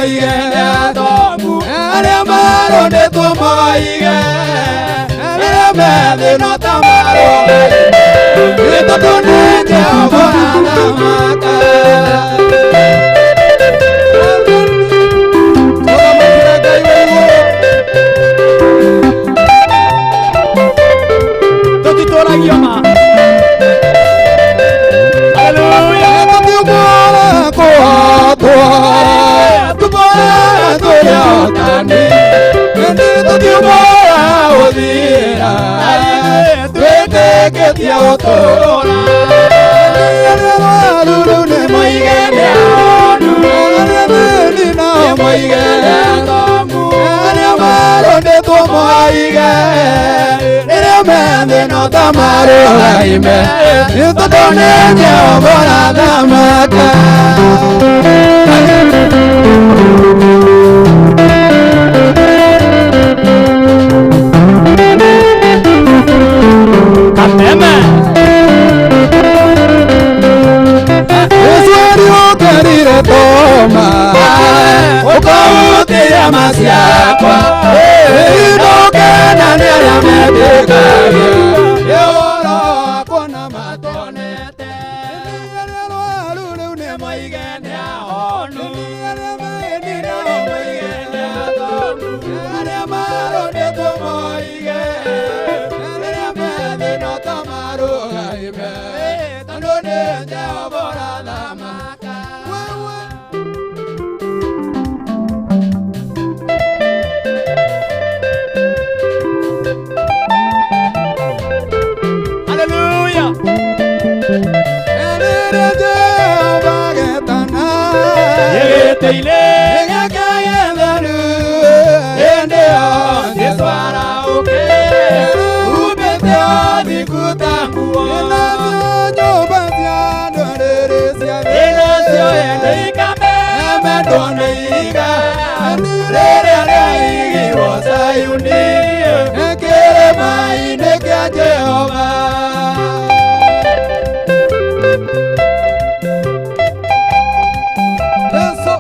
moige arĩa marondetwo moige rĩrĩa methĩ no ta marũgaime nĩ tondũ nĩ Jehova ũrathamaka. Tũthamakĩre Ngai wa igũrũ. Tũtitũragio ma. Haleluya. Tũtiumũra kũhotwo, tũmũra tũrĩotani, ĩndĩ tũtiumũra gũthira, twĩtĩkĩtie gũtũũra. Arĩa arwaru nĩ moige nĩ ahonu, arĩa athĩni nao moige nĩ athomu, arĩa marondetwo moige rĩrĩa methĩ no ta marũgaime, nĩ tondũ nĩ Jehova ũrathamaka. Kameme. Yesu ariũkĩrire Toma, ũkahutia ma ciakwa, ndũkena nĩ arĩa metĩkagia, nĩ ũhoro wakwa na matonete. Arĩa arwaru rĩu nĩ moige nĩ ahonu, arĩa athĩni nao moige nĩ athomu, arĩa marondetwo moige rĩrĩa methĩ no ta marũgaime, tondũ nĩ Jehova ũrathamaka. Wewe. Haleluya. Rĩrĩa Jehova getana, Gĩtĩ-inĩ. gĩake gĩtheru, hĩndĩ ĩyo Jesũ arahũke, uumĩte ũthingu ta nguo. Nĩnacio nyũmba cia ndũrĩrĩ cia thĩ, Nĩnacio ene ikamemendwo nĩ ihiga, rĩrĩa rĩaigirwo Zayuni, kĩrĩma-inĩ kĩa Jehova. Yesu.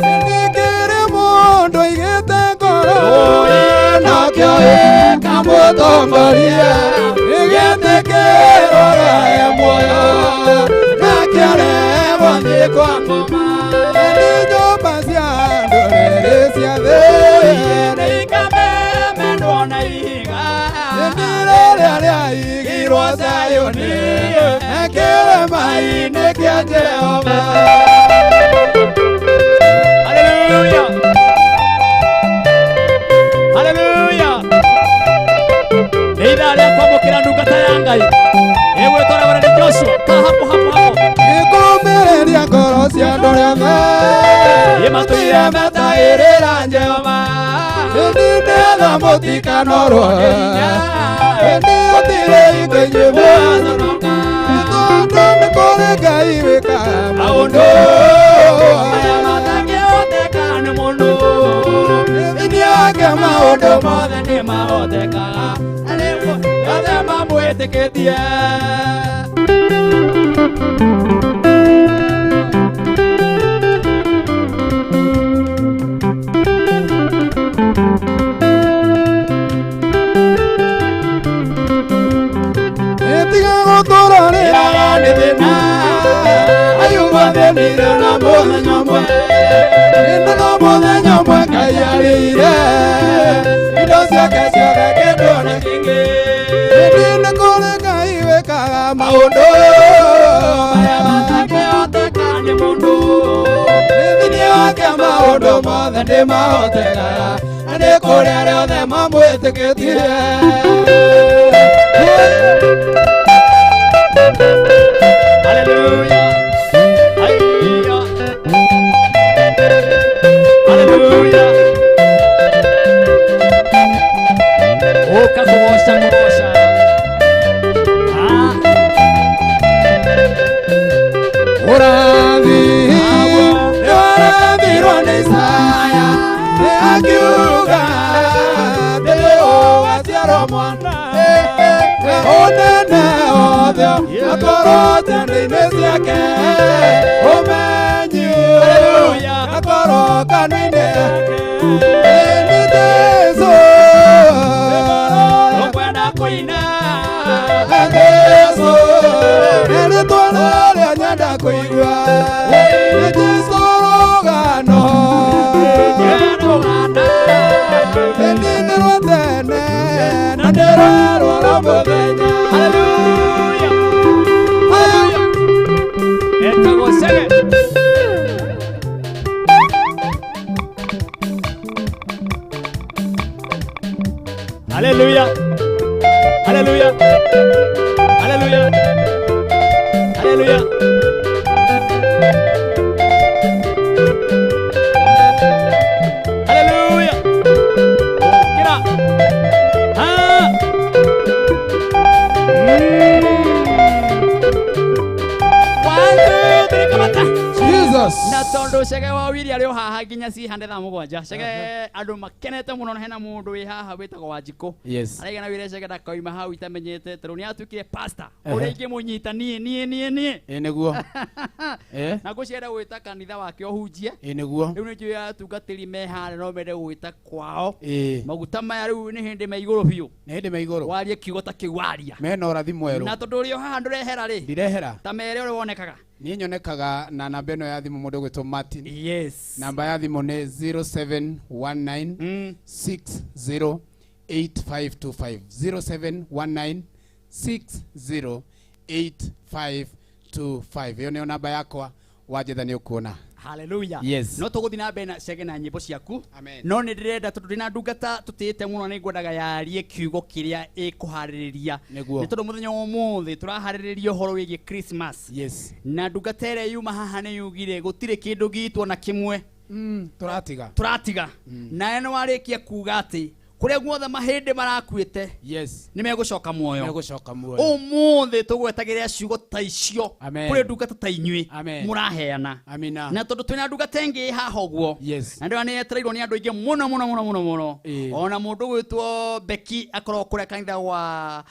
Nĩkĩrĩ mũndũ aigĩte ngoro nakĩo gĩkamũtongoria, gĩgĩtĩkĩrwo gae muoyo, nakĩarehwo thiĩ kwa ngoma. Nĩ nyũmba cia ndũrĩrĩ cia thĩ, Nĩikamemendwo na ihiga. Ĩndĩ rĩrĩa rĩaigirwo Zayuni, kĩrĩma-inĩ kĩa Jehova. Haleluya. Haleluya. Nĩ ithaa rĩa kwamũkĩra ndungata ya Ngai ĩgwĩtwo Reverend Joshua. Ka hapo hapo hapo. Ĩkũmĩrĩria ngoro cia andũ arĩa Ĩ matũire metagĩrĩra Jehova. Ĩndĩ nĩgetha mũtikanorwo nĩ hinya, ĩndĩ gũtirĩ hingo inyuĩ mũgaconoka, nĩ tondũ nĩ kũrĩ Ngai wĩkaga maũndũ maya matangĩhoteka nĩ mũndũ. Thĩinĩ wake maũndũ mothe nĩ mahoteka, na nĩguo othe mamwĩtĩkĩtie. Ĩtiga gũtũũra rĩraga nĩ thĩna, Ayubu athĩnire na mũthenya ũmwe, ĩndĩ no mũthenya ũmwe Ngai arĩire indo ciake ciothe kĩndũ na kĩngĩ. Ĩndĩ nĩ kũrĩ Ngai wĩkaga maũndũ maya matangĩhoteka nĩ mũndũ. Thĩinĩ wake maũndũ mothe nĩ mahotekaga, na nĩ kũrĩ arĩa othe mamwĩtĩkĩtie. Haleluya. Haleluya. Haleluya. Ũka kũgoca kũgoca. Ah. Ũrathi nĩwarathirwo nĩ Isaya, akiuga atĩrĩ, ũgaciarwo mwana, ũnene Akorwo ciande-inĩ ciake ũmenyi akorwo kanua-inĩ nĩ Jesũ Ũkwenda kũina Jesũ nĩ rĩtwa rĩrĩa nyenda kũigua nĩ Jesũ rũgano Ĩndĩ nĩ rwa tene na ndĩrerwo na mũthenya. Hallelujah. Hallelujah. Etagwo Chege. Hallelujah. Hallelujah. Hallelujah. Hallelujah. Hallelujah. Kira. Ha. One, two, three, come on. Jesus. Na tondu Chege wa Wiri arĩ o haha nginya cihande thaa mũgwanja. Chege andũ makenete mũno na hena mũndũ wĩ haha wĩtagwo Wanjikũ. Yes. Araiga na wĩre Chege ndakoima hau itamenyete tondũ nĩ atuĩkire pastor. Ũrĩa ingĩmũnyita niĩ niĩ niĩ niĩ. Ĩ nĩguo. Eh. Na ngũcienda gwĩta kanitha wake ũhunjie. Ĩ nĩguo. Rĩu nĩ njũĩ atungatĩri me harĩa no mende gwĩta kwao. Ĩ. Maguta maya rĩu nĩ hĩndĩ me igũrũ biũ. Nĩ hĩndĩ me igũrũ. Warie kiugo ta kĩu waria. Mena ũrathi mwerũ. Na tondũ ũrĩ o haha ndũrehera rĩ. Ndirehera. Ta mere ũrĩa wonekaga. Niĩ nyonekaga na namba ĩno ya thimũ mũndũ ũgwĩtwo Martin. Yes. Namba ya thimũ nĩ 0719 608525 0719 608525 ĩyo nĩyo namba yakwa wanjetha nĩ ũkuona. Hallelujah. Yes. No tũgũthiĩ na mbere na Chege na nyĩmbo ciaku. Amen. No nĩ ndĩrenda tondũ ndĩna ndungata tũtĩĩte mũno nĩ ngwendaga yarie kiugo kĩrĩa ĩkũharĩrĩria. Nĩguo. Nĩ tondũ mũthenya wa ũmũthĩ tũraharĩrĩria ũhoro wĩgiĩ Christmas. Yes. Na ndungata ĩrĩa yuma haha nĩ yugire gũtirĩ kĩndũ gitũ ona kĩmwe Tũratiga. tũratiga. Nawe nĩ warĩkia kuga atĩ kũrĩa guothe mahĩndĩ marakuĩte Yes. nĩ megũcoka muoyo. Megũcoka muoyo. Ũmũthĩ tũgwetagĩrĩra ciugo ta icio Amen. kũrĩ ndungata ta inyuĩ Amen. mũraheana. Amina. Na tondũ twĩna ndungata ĩngĩ haha ũguo. Yes. Na ndĩrona nĩ yetereirwo nĩ andũ aingĩ mũno mũno mũno mũno mũno. Ĩĩ. Ona mũndũ ũgwĩtwo Becky akoragwo kũrĩa kanitha wa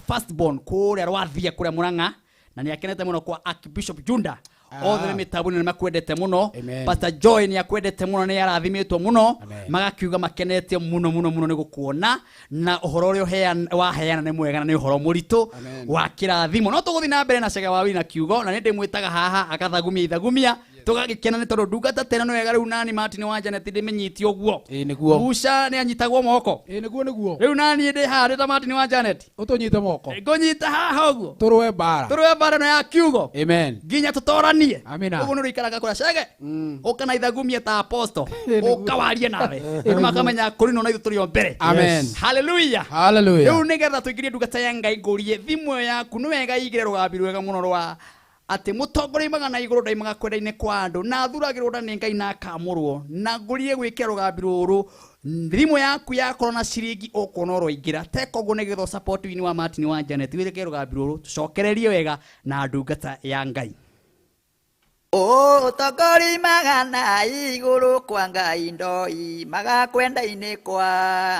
Firstborn kũrĩa Rwathia kũrĩa Murang'a na nĩ akenete mũno kwa Archbishop Junda. Othe nĩ mĩtambo-inĩ nĩ makwendete mũno. Amen. Pastor Joy nĩ akwendete mũno nĩ arathimĩtwo mũno. Amen. Magakiuga makenete mũno mũno mũno nĩ gũkuona na ũhoro ũrĩa waheana nĩ mwega na nĩ ũhoro mũritũ Amen. wa kĩrathimo. No tũgũthiĩ na mbere na Chege wa Wiri na kiugo na nĩ ndĩmwĩtaga haha akathagumia ithagumia tũgagĩkena nĩ tondũ ndungata tena nĩ wega rĩu nani Martin wa Janet ndĩmĩnyite ũguo. Ĩ nĩguo. Musa nĩ anyitagwo moko. Ĩ nĩguo nĩguo. Rĩu nani ndĩ haha ndĩ ta Martin wa Janet. Ũtũnyite moko. Ngũnyita haha ũguo. Tũrũe mbara. Tũrũe mbara ĩno ya kiugo. Amen. Nginya tũtoranie. Amina. Ũguo nĩ ũrĩikaraga kũrĩa Chege. Ũka na ithagumia ta apostle. Ũka warie nawe. Andũ makamenya kũrĩ no na ithuĩ tũrĩ o mbere. Amen. Hallelujah. Hallelujah. Rĩu nĩgetha tũingĩrie ndungata ya Ngai ngũrie thimũ ĩyo yaku nĩ wega igĩre rũgambi rwega mũno rwa atĩ mũtongoria oimaga na igũrũ ndaimaga kwenda-inĩ kwa andũ na athuragĩrwo nda nĩ Ngai na akamũrwo na ngũrie gwĩkĩra rũgambi rũrũ thimũ yaku yakorwo na ciringi ũkuona ũroingĩra teka ũguo nĩgetha support wini wa Martin wa Janet wĩkĩre rũgambi rũrũ tũcokererie wega na ndungata ya Ngai. Ũtongoria magana igũrũ kwa Ngai ndoi magakwenda-inĩ kwa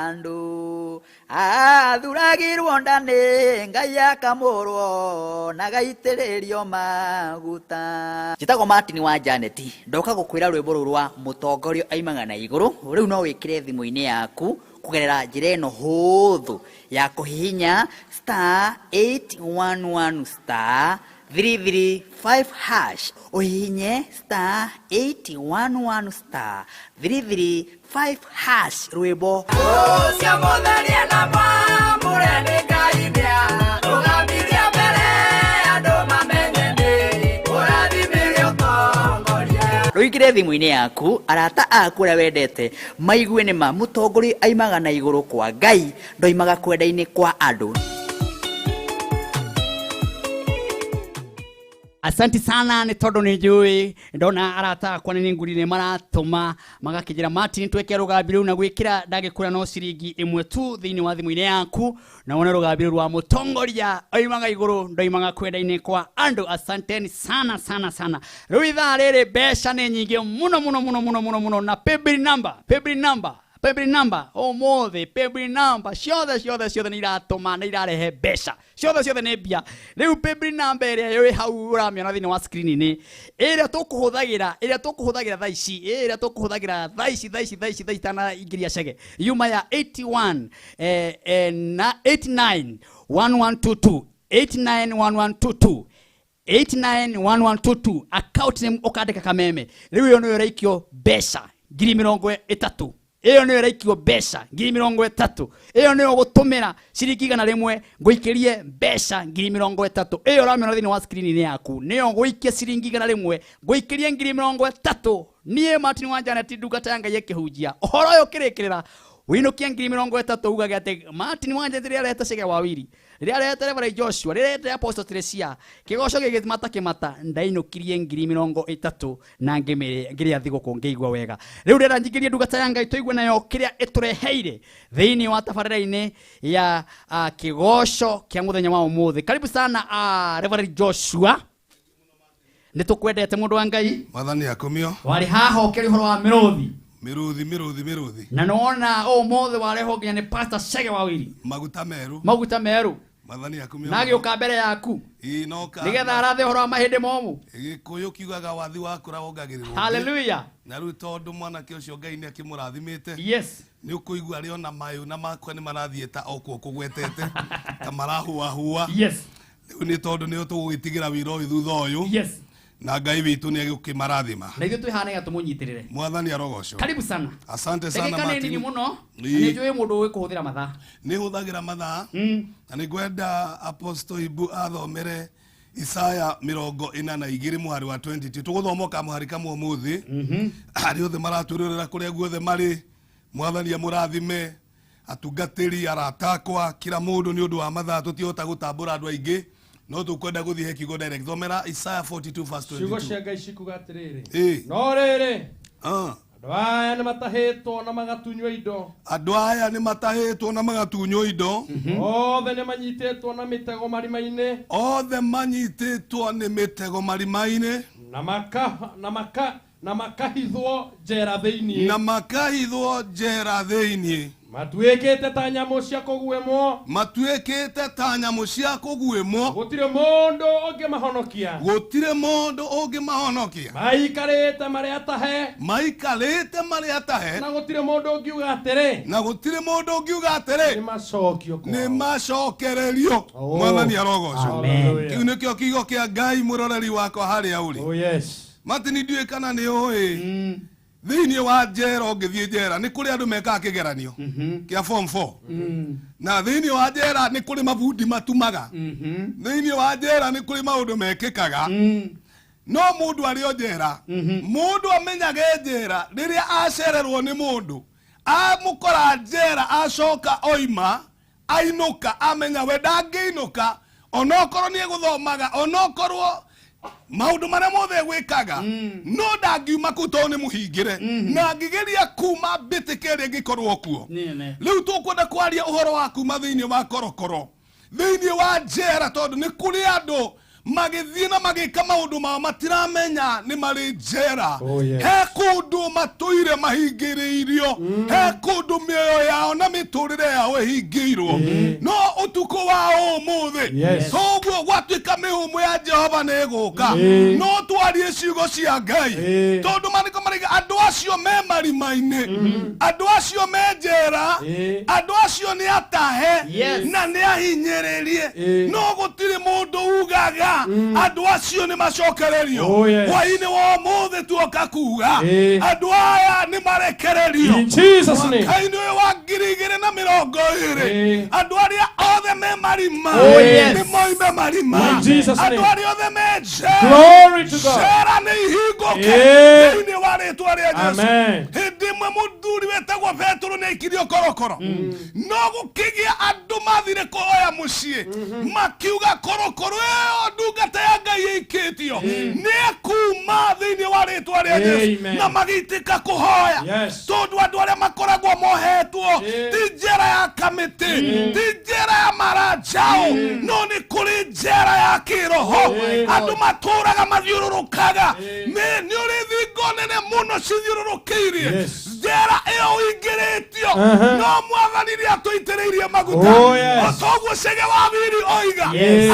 andũ athuragĩrwo nda nĩ Ngai akamũrwo na gaitĩrĩrio maguta. Njĩtagwo Martin wa Janet ndoka gũkwĩra rwĩmbo rũrũ rwa mũtongoria aimaga na igũrũ rĩu no wĩkĩre thimũ-inĩ yaku kũgerera njĩra ĩno hũthũ ya kũhihinya star 811 star 335 hash uhihinye star 811 star 335 hash rwĩmbo ũcio mũtherie na mwamũre nĩ Ngai nĩa rũgambirie mbere andũ mamenye nĩ ũrathimire ũtongoria. Rũingĩre thimũ-inĩ yaku arata aku arĩa wendete maigue nĩ ma mũtongoria aimaga na igũrũ kwa Ngai ndoimaga kwenda-inĩ kwa andũ. Asante sana nĩ tondũ nĩ njũĩ ndona arata akwa nĩ ngurire maratũma magakĩnjĩra Martin tweke rũgambi rũu na gwĩkĩra ndagĩkũra no ciringi ĩmwe tu thĩinĩ wa thimũ-inĩ yaku na wone rũgambi rũu rwa mũtongoria oimaga igũrũ ndoimaga kwenda-inĩ kwa andũ. Asanteni sana sana sana. Rĩu ithaa rĩrĩ mbeca nĩ nyingĩ mũno mũno mũno mũno mũno mũno na paybill number Paybill number ũmũthĩ, paybill number ciothe ciothe ciothe nĩ iratũma, nĩ irarehe mbeca ciothe ciothe nĩ mbia. Rĩu paybill number ĩrĩa ĩ hau ũramĩona thĩinĩ wa screen-inĩ, ĩrĩa tũkũhũthagĩra, ĩrĩa tũkũhũthagĩra thaa ici, ĩrĩa tũkũhũthagĩra thaa ici, thaa ici, thaa ici, thaa ici itanaingĩria cege, yuma ya 81 na 89 1122, 891122, 891122, account name ũkandĩka Kameme. Rĩu ĩyo nĩyo ĩraikio mbeca 30,000. Ĩyo nĩyo ĩraikio mbeca 30,000. Ĩyo nĩyo ũgũtũmĩra ciringi 100 ngũikĩrie mbeca 30,000. Ĩyo ũramĩona thĩinĩ wa screen-inĩ yaku, nĩyo ngũikia ciringi 100 ngũikĩrie 30,000. Niĩ Martin wa Janet, ndungata ya Ngai ĩkĩhunjia ũhoro ũyũ ũkĩrĩkĩrĩra, wĩinũkie 30,000, ugage atĩ Martin wa Janet rĩrĩa arehete Chege wa Wiri, rĩrĩa arehete Reverend Joshua, rĩrĩa arehete Apostle Teresia, kĩgoco gĩgĩmata kĩmata, ndainũkirie 30,000 na ngĩrĩa thigũkũ ngĩigua wega. Rĩu ndĩrenda nyingĩrie ndungata ya Ngai tũigue nayo kĩrĩa ĩtũreheire thĩinĩ wa tabarĩra-inĩ ya kĩgoco kĩa mũthenya wa ũmũthĩ. Karibu sana Reverend Joshua, nĩ tũkwendete mũndũ wa Ngai. Mwathani akumio. Warĩ haha ũkĩaria ũhoro wa mĩrũthi. Mĩrũthi, mĩrũthi, mĩrũthi. Na nĩwona ũmũthĩ warehwo nginya nĩ Pastor Chege wa Wiri. Maguta merũ. Maguta merũ. Mwathani akumio. Na agĩũka mbere yaku. Ĩĩ, noka. Nĩgetha arathe ũhoro wa mahĩndĩ momũ. Gĩkũyũ kiugaga wathi wakũra wongagĩrĩrwo. Hallelujah. Na rĩu tondũ mwanake ũcio Ngai nĩ akĩmũrathimĩte. Yes. Nĩ ũkũigua arĩ ona mayũ na makwa nĩ marathiĩ ta okuo kũgwetete, ta marahuahua. Yes. Rĩu nĩ tondũ nĩ tũgũgĩtigĩra wĩra ũyũ thutha ũyũ. Yes. Na Ngai witũ nĩ egũkĩmarathima. Na ithuĩ twĩ haha nĩgetha tũmũnyitĩrĩre. Mwathani arogocwo. Karibu sana. Asante sana Ndagĩka nĩ Martin. nini mũno. Ĩĩ. Nĩ njũĩ mũndũ ũĩ kũhũthĩra mathaa. Nĩ hũthagĩra mathaa. Na nĩ ngwenda Apostle Ibu athomere Isaya 42 mũhari wa 22. Tũgũthoma o kamũhari kamwe ũmũthĩ. Arĩa othe maratwĩrorera kũrĩa guothe marĩ, Mwathani amũrathime. Atungatĩri, arata akwa, kila mũndũ nĩ ũndũ wa mathaa tũtihota gũtambũra andũ aingĩ, no tũkwenda gũthiĩ he kiugo direct. Thomera Isaya 42 verse Ciugo 22. cia Ngai cikuga atĩrĩrĩ. Ĩĩ. No rĩrĩ, andũ aya nĩ matahĩtwo na magatunywo indo. Andũ aya nĩ matahĩtwo na magatunywo indo. Othe nĩ manyitĩtwo na mĩtego marima-inĩ. Othe manyitĩtwo nĩ mĩtego marima-inĩ. Na makahithwo njera thĩinĩ. Na makahithwo njera thĩinĩ. Matuĩkĩte ta nyamũ cia kũguĩmwo. Matuĩkĩte ta nyamũ cia kũguĩmwo. Gũtirĩ mũndũ ũngĩmahonokia. Gũtirĩ mũndũ ũngĩmahonokia. Maikarĩte marĩ atahe. Maikarĩte marĩ atahe. Na gũtirĩ mũndũ ũngiuga atĩrĩ. Na gũtirĩ mũndũ ũngiuga atĩrĩ. Nĩ macokio kwao. Nĩ macokererio. Mwathani arogocwo. Amen. Kĩu nĩkĩo kiugo kĩa Ngai mũroreri wakwa harĩa ũrĩ. Oh yes. Martin ndiũĩ kana nĩ ũĩ. Thĩinĩ wa njera ũngĩthiĩ njera nĩ kũrĩ andũ mekaga kĩgeranio kĩa form 4. Na thĩinĩ wa njera nĩ kũrĩ mabundi matumaga. Thĩinĩ wa njera nĩ kũrĩ maũndũ mekĩkaga. No mũndũ arĩ o njera, mũndũ amenyage njera rĩrĩa acererwo nĩ mũndũ, amũkora njera acoka oima, ainũka amenya we ndangĩinũka, onokorwo nĩ egũthomaga, onokorwo maũndũ marĩa mothe egwĩkaga, no ndangiuma kũu tondũ nĩ mũhingĩre. Na angĩgeria kuma mbĩtĩka ĩrĩa ĩngĩkorwo kuo. Rĩu tũkwenda kwaria ũhoro wa kuma thĩinĩ wa korokoro, thĩinĩ wa njera, tondũ nĩ kũrĩ andũ magĩthiĩ na magĩka maũndũ mao matiramenya nĩ marĩ njera. Oh, yes. He kũndũ matũire mahingĩrĩirio, he kũndũ mĩoyo yao na mĩtũrĩre yao ĩhingĩirwo. No ũtukũ wa ũmũthĩ, Yes. toguo gwatuĩka mĩhũmũ ya Jehova nĩ ĩgũka, no twarie ciugo cia Ngai. Tondũ maandĩko marauga andũ acio me marima-inĩ, andũ acio me njera, andũ acio nĩ atahe na nĩ ahinyĩrĩrie, no gũtirĩ mũndũ ugaga andũ acio nĩ macokererio. Oh, yes. Hwaĩ-inĩ wa ũmũthĩ tuoka kuga andũ aya nĩ marekererio. In Jesus name. Mwaka-inĩ ũyũ wa 2020, andũ arĩa othe me marima Oh, yes. nĩ moime marima. In Jesus Andũ name. arĩa othe me njera, Glory to God. njera nĩ ihingũke thĩinĩ wa rĩtwa rĩa Jesũ. Amen. Hĩndĩ ĩmwe mũthuri wetagwo Petero nĩ aikirio korokoro, no gũkĩgĩa andũ mathire kũhoya mũciĩ, makiuga korokoro ĩyo ndungata ya Ngai ĩikĩtio nĩ ĩkuma thĩinĩ wa rĩtwa rĩa Jesũ, Amen. na magĩitĩka kũhoya. Yes. Tondũ andũ arĩa makoragwo mohetwo ti njera ya kamĩtĩ, ti njera ya maranjao, no nĩ kũrĩ njera ya kĩroho. Andũ matũraga mathiũrũrũkaga. Nĩ ũrĩ thingo nene mũno cithiũrũrũkĩirie njera ĩyo ũingĩrĩtio no mwathani nĩatũitĩrĩirie maguta o toguo Chege wa Wiri oiga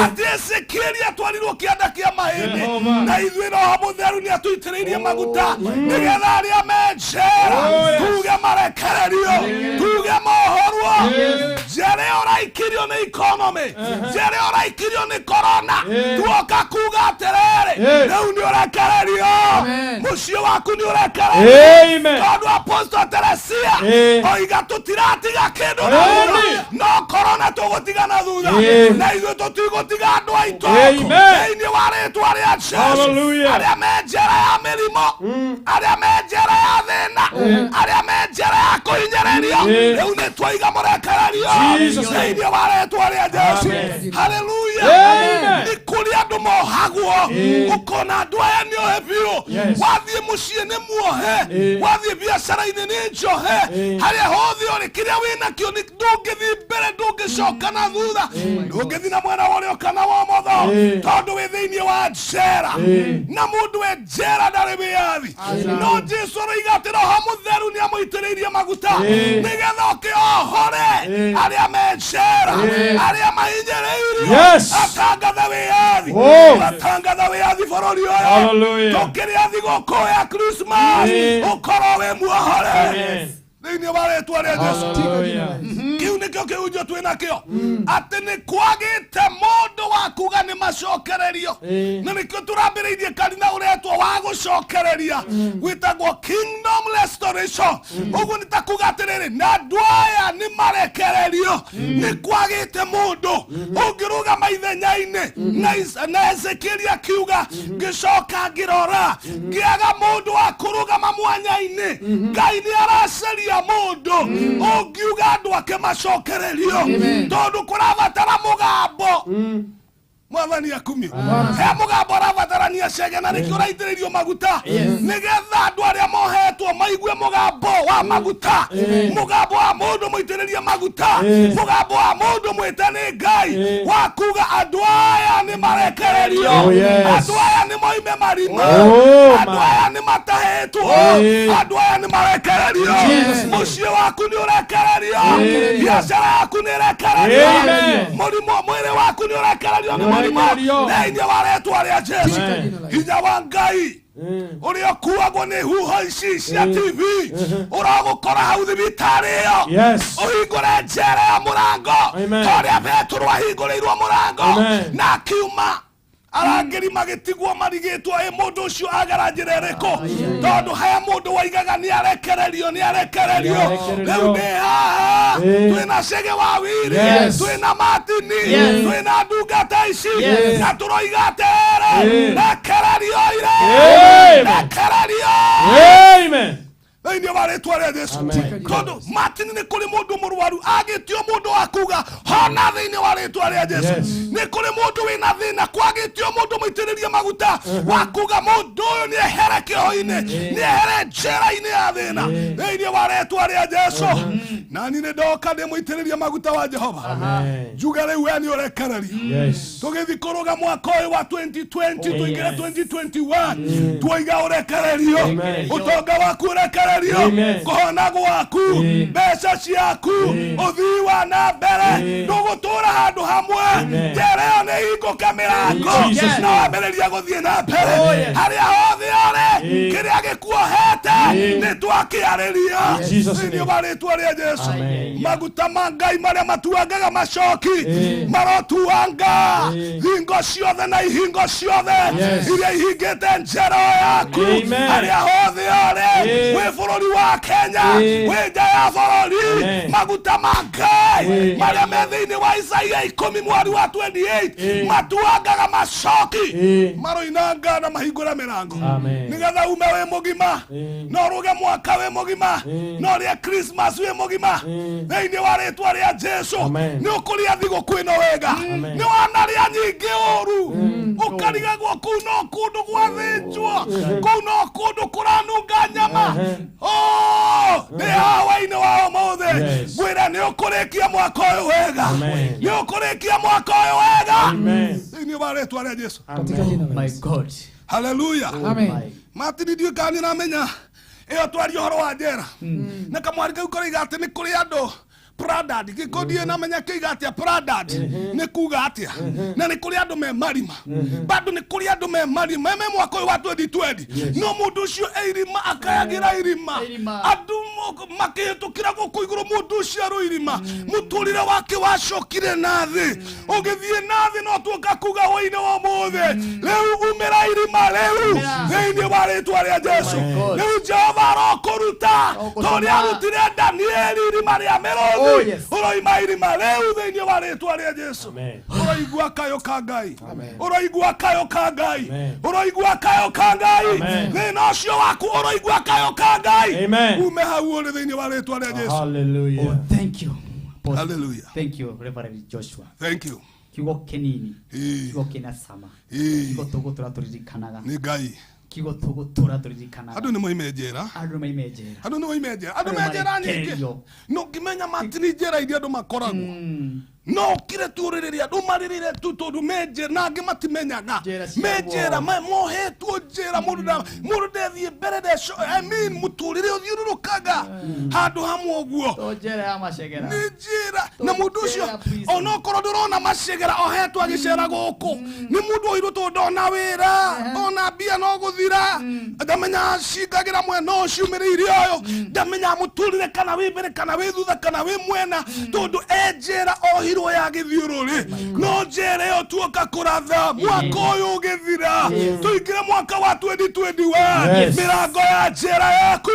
atĩ Ezekieli atwarirwo kĩanda kĩa mahĩndĩ na ithuĩ Roho Mũtheru nĩatũitĩrĩirie maguta nĩgetha arĩa me njera tuge marekererio tuge mohorwo njera ĩyo ũraikirio nĩ economy njera ĩyo ũraikirio nĩ corona tuoka kuga atĩrĩrĩ rĩu nĩ ũrekererio mũciĩ waku nĩ ũrekererio tondũ Apostle Teresia oiga tũtiratiga kĩndũ na thutha no corona tũgũtiga na thutha na ithuĩ tũtigũtiga andũ aitũ thĩinĩ wa rĩtwa rĩa Jesũ arĩa me njera ya mĩrimũ arĩa me njera ya thĩna arĩa me njera ya kũhinyĩrĩrio rĩu nĩ twaiga mũrekererio thĩinĩ wa rĩtwa rĩa Jesũ. Haleluya. Nĩ kũrĩ andũ mohagwo ũkona andũ aya nĩ ohe biũ wathiĩ mũciĩ nĩ muohe wathiĩ biacara-inĩ nĩ njohe harĩa hothe ũrĩ kĩrĩa wĩnakĩo nĩ ndũngĩthiĩ mbere ndũngĩcoka na thutha ndũngĩthiĩ na mwena wa ũrĩo kana wa ũmotho tondũ wĩ thĩinĩ wa njera na mũndũ wĩ njera ndarĩ wĩyathi no Jesũ aroiga atĩ Roho Mũtheru nĩ amũitĩrĩirie maguta nĩgetha ũkĩohore arĩa me njera arĩa mahinyĩrĩirio atangathe wĩyathi atangatha wĩyathi bũrũri ũyũ tũkĩrĩa thigũkũ ya Christmas ũkorwo wĩ muohore thĩinĩ wa rĩtwa rĩa Jesũ. Kĩu nĩkĩo kĩhunjio twĩ nakĩo atĩ nĩ kwagĩte mũndũ wa kuga nĩ macokererio na nĩkĩo tũrambĩrĩirie kanitha ũretwo wa gũcokereria wĩtagwo Kingdom Restoration. Ũguo nĩ ta kuga atĩrĩrĩ na andũ aya nĩ marekererio nĩ kwagĩte mũndũ ũngĩrũgama ithenya-inĩ na Ezekieli akiuga ngĩcoka ngĩrora ngĩaga mũndũ wa kũrũgama mwanya-inĩ. Ngai nĩ aracaria mũndũ ũngiuga andũ ake macokererio tondũ kũrabatara mũgambo mwathani akumio he mũgambo ũrabatarania Chege na nĩkĩo ũraitĩrĩirio maguta nĩgetha andũ arĩa mohetwo maigue mũgambo wa maguta mũgambo wa mũndũ mũitĩrĩrie maguta mũgambo wa mũndũ mwĩte nĩ Ngai wa kuga andũ aya nĩ marekererio andũ aya nĩ moime marima andũ aya nĩ matahĩtwo andũ aya nĩ marekererio mũciĩ waku nĩ ũrekererio biacara yaku nĩ ĩrekererio mũrimũ mwĩrĩ waku nĩ ũrekererio nĩ mũrimũ thĩinĩ wa rĩtwa rĩa Jesũ. Hinya wa Ngai ũrĩa ũkuagwo nĩ huho ici cia TV ũragũkora hau thibitarĩ ĩyo ũhingũre njera ya mũrango ta ũrĩa Petero ahingũrĩirwo mũrango na akiuma arangĩri magĩtigwo marigĩtwo ĩ mũndũ ũcio agera njĩra ĩrĩkũ tondũ he mũndũ waigaga nĩ arekererio nĩ arekererio rĩu ndĩ haha twĩna Chege wa Wiri twĩna Martini twĩna ndungata ici na tũroiga atĩrĩrĩ rekererio ire rekererio thĩinĩ wa rĩtwa rĩa Jesũ tondũ Martini nĩ kũrĩ mũndũ mũrwaru agĩtio mũndũ wa kuga hona thĩinĩ wa rĩtwa rĩa Jesũ nĩ kũrĩ mũndũ wĩna thĩna kwagĩtio mũndũ mũitĩrĩrie maguta wa kuga mũndũ ũyũ nĩ ehere kĩoho-inĩ nĩ ehere njĩra-inĩ ya thĩna thĩinĩ wa rĩtwa rĩa Jesũ. Nani nĩ ndoka ndĩ mũitĩrĩrie maguta wa Jehova njuge rĩu we nĩ ũrekererio tũgĩthiĩ kũrũga mwaka ũyũ wa 2020 tũingĩre 2021 tuoiga ũrekererio ũtonga waku ũrekererio kũhona gwaku mbeca ciaku ũthii wa na mbere ndũgũtũra handũ hamwe njera ĩyo nĩ hingũke mĩrango na wambĩrĩria gũthiĩ na mbere harĩa hothe ũrĩ kĩrĩa gĩkuohete nĩ twakĩarĩria thĩinĩ wa rĩtwa rĩa Jesũ. Maguta ma Ngai marĩa matuangaga macoki marotuanga thingo ciothe na ihingo ciothe iria ihingĩte njera yaku harĩa hothe ũrĩ wĩ bũrũri wa Kenya wĩ nja ya bũrũri maguta ma Ngai marĩa me thĩinĩ wa Isaia 10 mweri wa 28 matuangaga macoki maroinanga na mahingũre mĩrango nĩgetha ume wĩ mũgima no ũrũge mwaka wĩ mũgima no ũrĩe Christmas wĩ mũgima thĩinĩ wa rĩtwa rĩa Jesũ nĩ ũkũrĩa thigũkũ ĩno wega nĩ wanarĩa nyingĩ ũru ũkarigagwo kũu no kũndũ gwathĩnjwo kũu no kũndũ kũranunga nyama ndĩ hawa-inĩ wa ũmũthĩ ngwĩra nĩ ũkũrĩkia mwaka ũyũ wega nĩ ũkũrĩkia mwaka ũyũ wega thĩinĩ wa rĩtwa rĩa Jesũ. My God. Hallelujah. Amen. Martin ndiũ kana nĩ ũramenya ĩyo twaria ũhoro wa njera na kamwari kau karoiga atĩ nĩ kũrĩ andũ Pradad gĩkũndiĩ namenya kĩiga atĩa Pradad nĩ kuga atĩa na nĩ kũrĩ andũ me marima bado nĩ kũrĩ andũ me marima me mwaka ũyũ wa 2020 no mũndũ ũcio e irima akayagĩra irima andũ makĩhĩtũkĩra gũkũ igũrũ mũndũ ũcio arũ irima mũtũrĩre wake wacokire na thĩ ũgĩthiĩ na thĩ no tuoka kuga hwainĩ wa ũmũthĩ rĩu umĩra irima rĩu thĩinĩ wa rĩtwa rĩa Jesu rĩu Jehova arokũruta tondũ arutire Danieli irima rĩa mĩrũthi ũroima irima rĩu thĩinĩ wa rĩtwa rĩa Jesu ũroigua kayũ ka Ngai ũroigua kayũ ka Ngai ũroigua kayũ ka Ngai thĩna ũcio waku ũroigua kayũ ka Ngai ume hau ũrĩ thĩinĩ wa rĩtwa rĩa Jesu. Hallelujah. Oh, thank you. Hallelujah. Thank you, Reverend Joshua. Thank you. Kiugo kĩnini kiugo kĩna cama kiugo tũgũtũra tũririkanaga nĩ Ngai kiugo tũgũtũra tũririkanaga andũ nĩ moime njera andũ moime njera andũ nĩ moime njera andũ me njera nyingĩ no ngĩmenya Martin njera iria andũ makoragwo no ũkire tu ũrĩrĩre andũ marĩrĩre tu tondũ me njera na angĩ matimenyaga me njera mohetwo njera mũndũ ndethiĩ mbere ndeco I mean mũtũrĩre ũthiũrũrũkaga handũ hamwe ũguo njera ya macegera nĩ njera na mũndũ ũcio onokorwo ndũrona macegera ohetwo agĩcera gũkũ nĩ mũndũ oirwo tondũ ndona wĩra ona mbia no gũthira ndamenya cingagĩra mwena ũyũ ciumĩrĩire ũyũ ndamenya mũtũrĩre kana wĩ mbere kana wĩ thutha kana wĩ mwena tondũ e njera ohirwo ya gĩthiũrũrĩ no njera ĩyo tuoka kũratha mwaka ũyũ ũgĩthira tũingĩre mwaka wa 2021 mĩrango ya njera yaku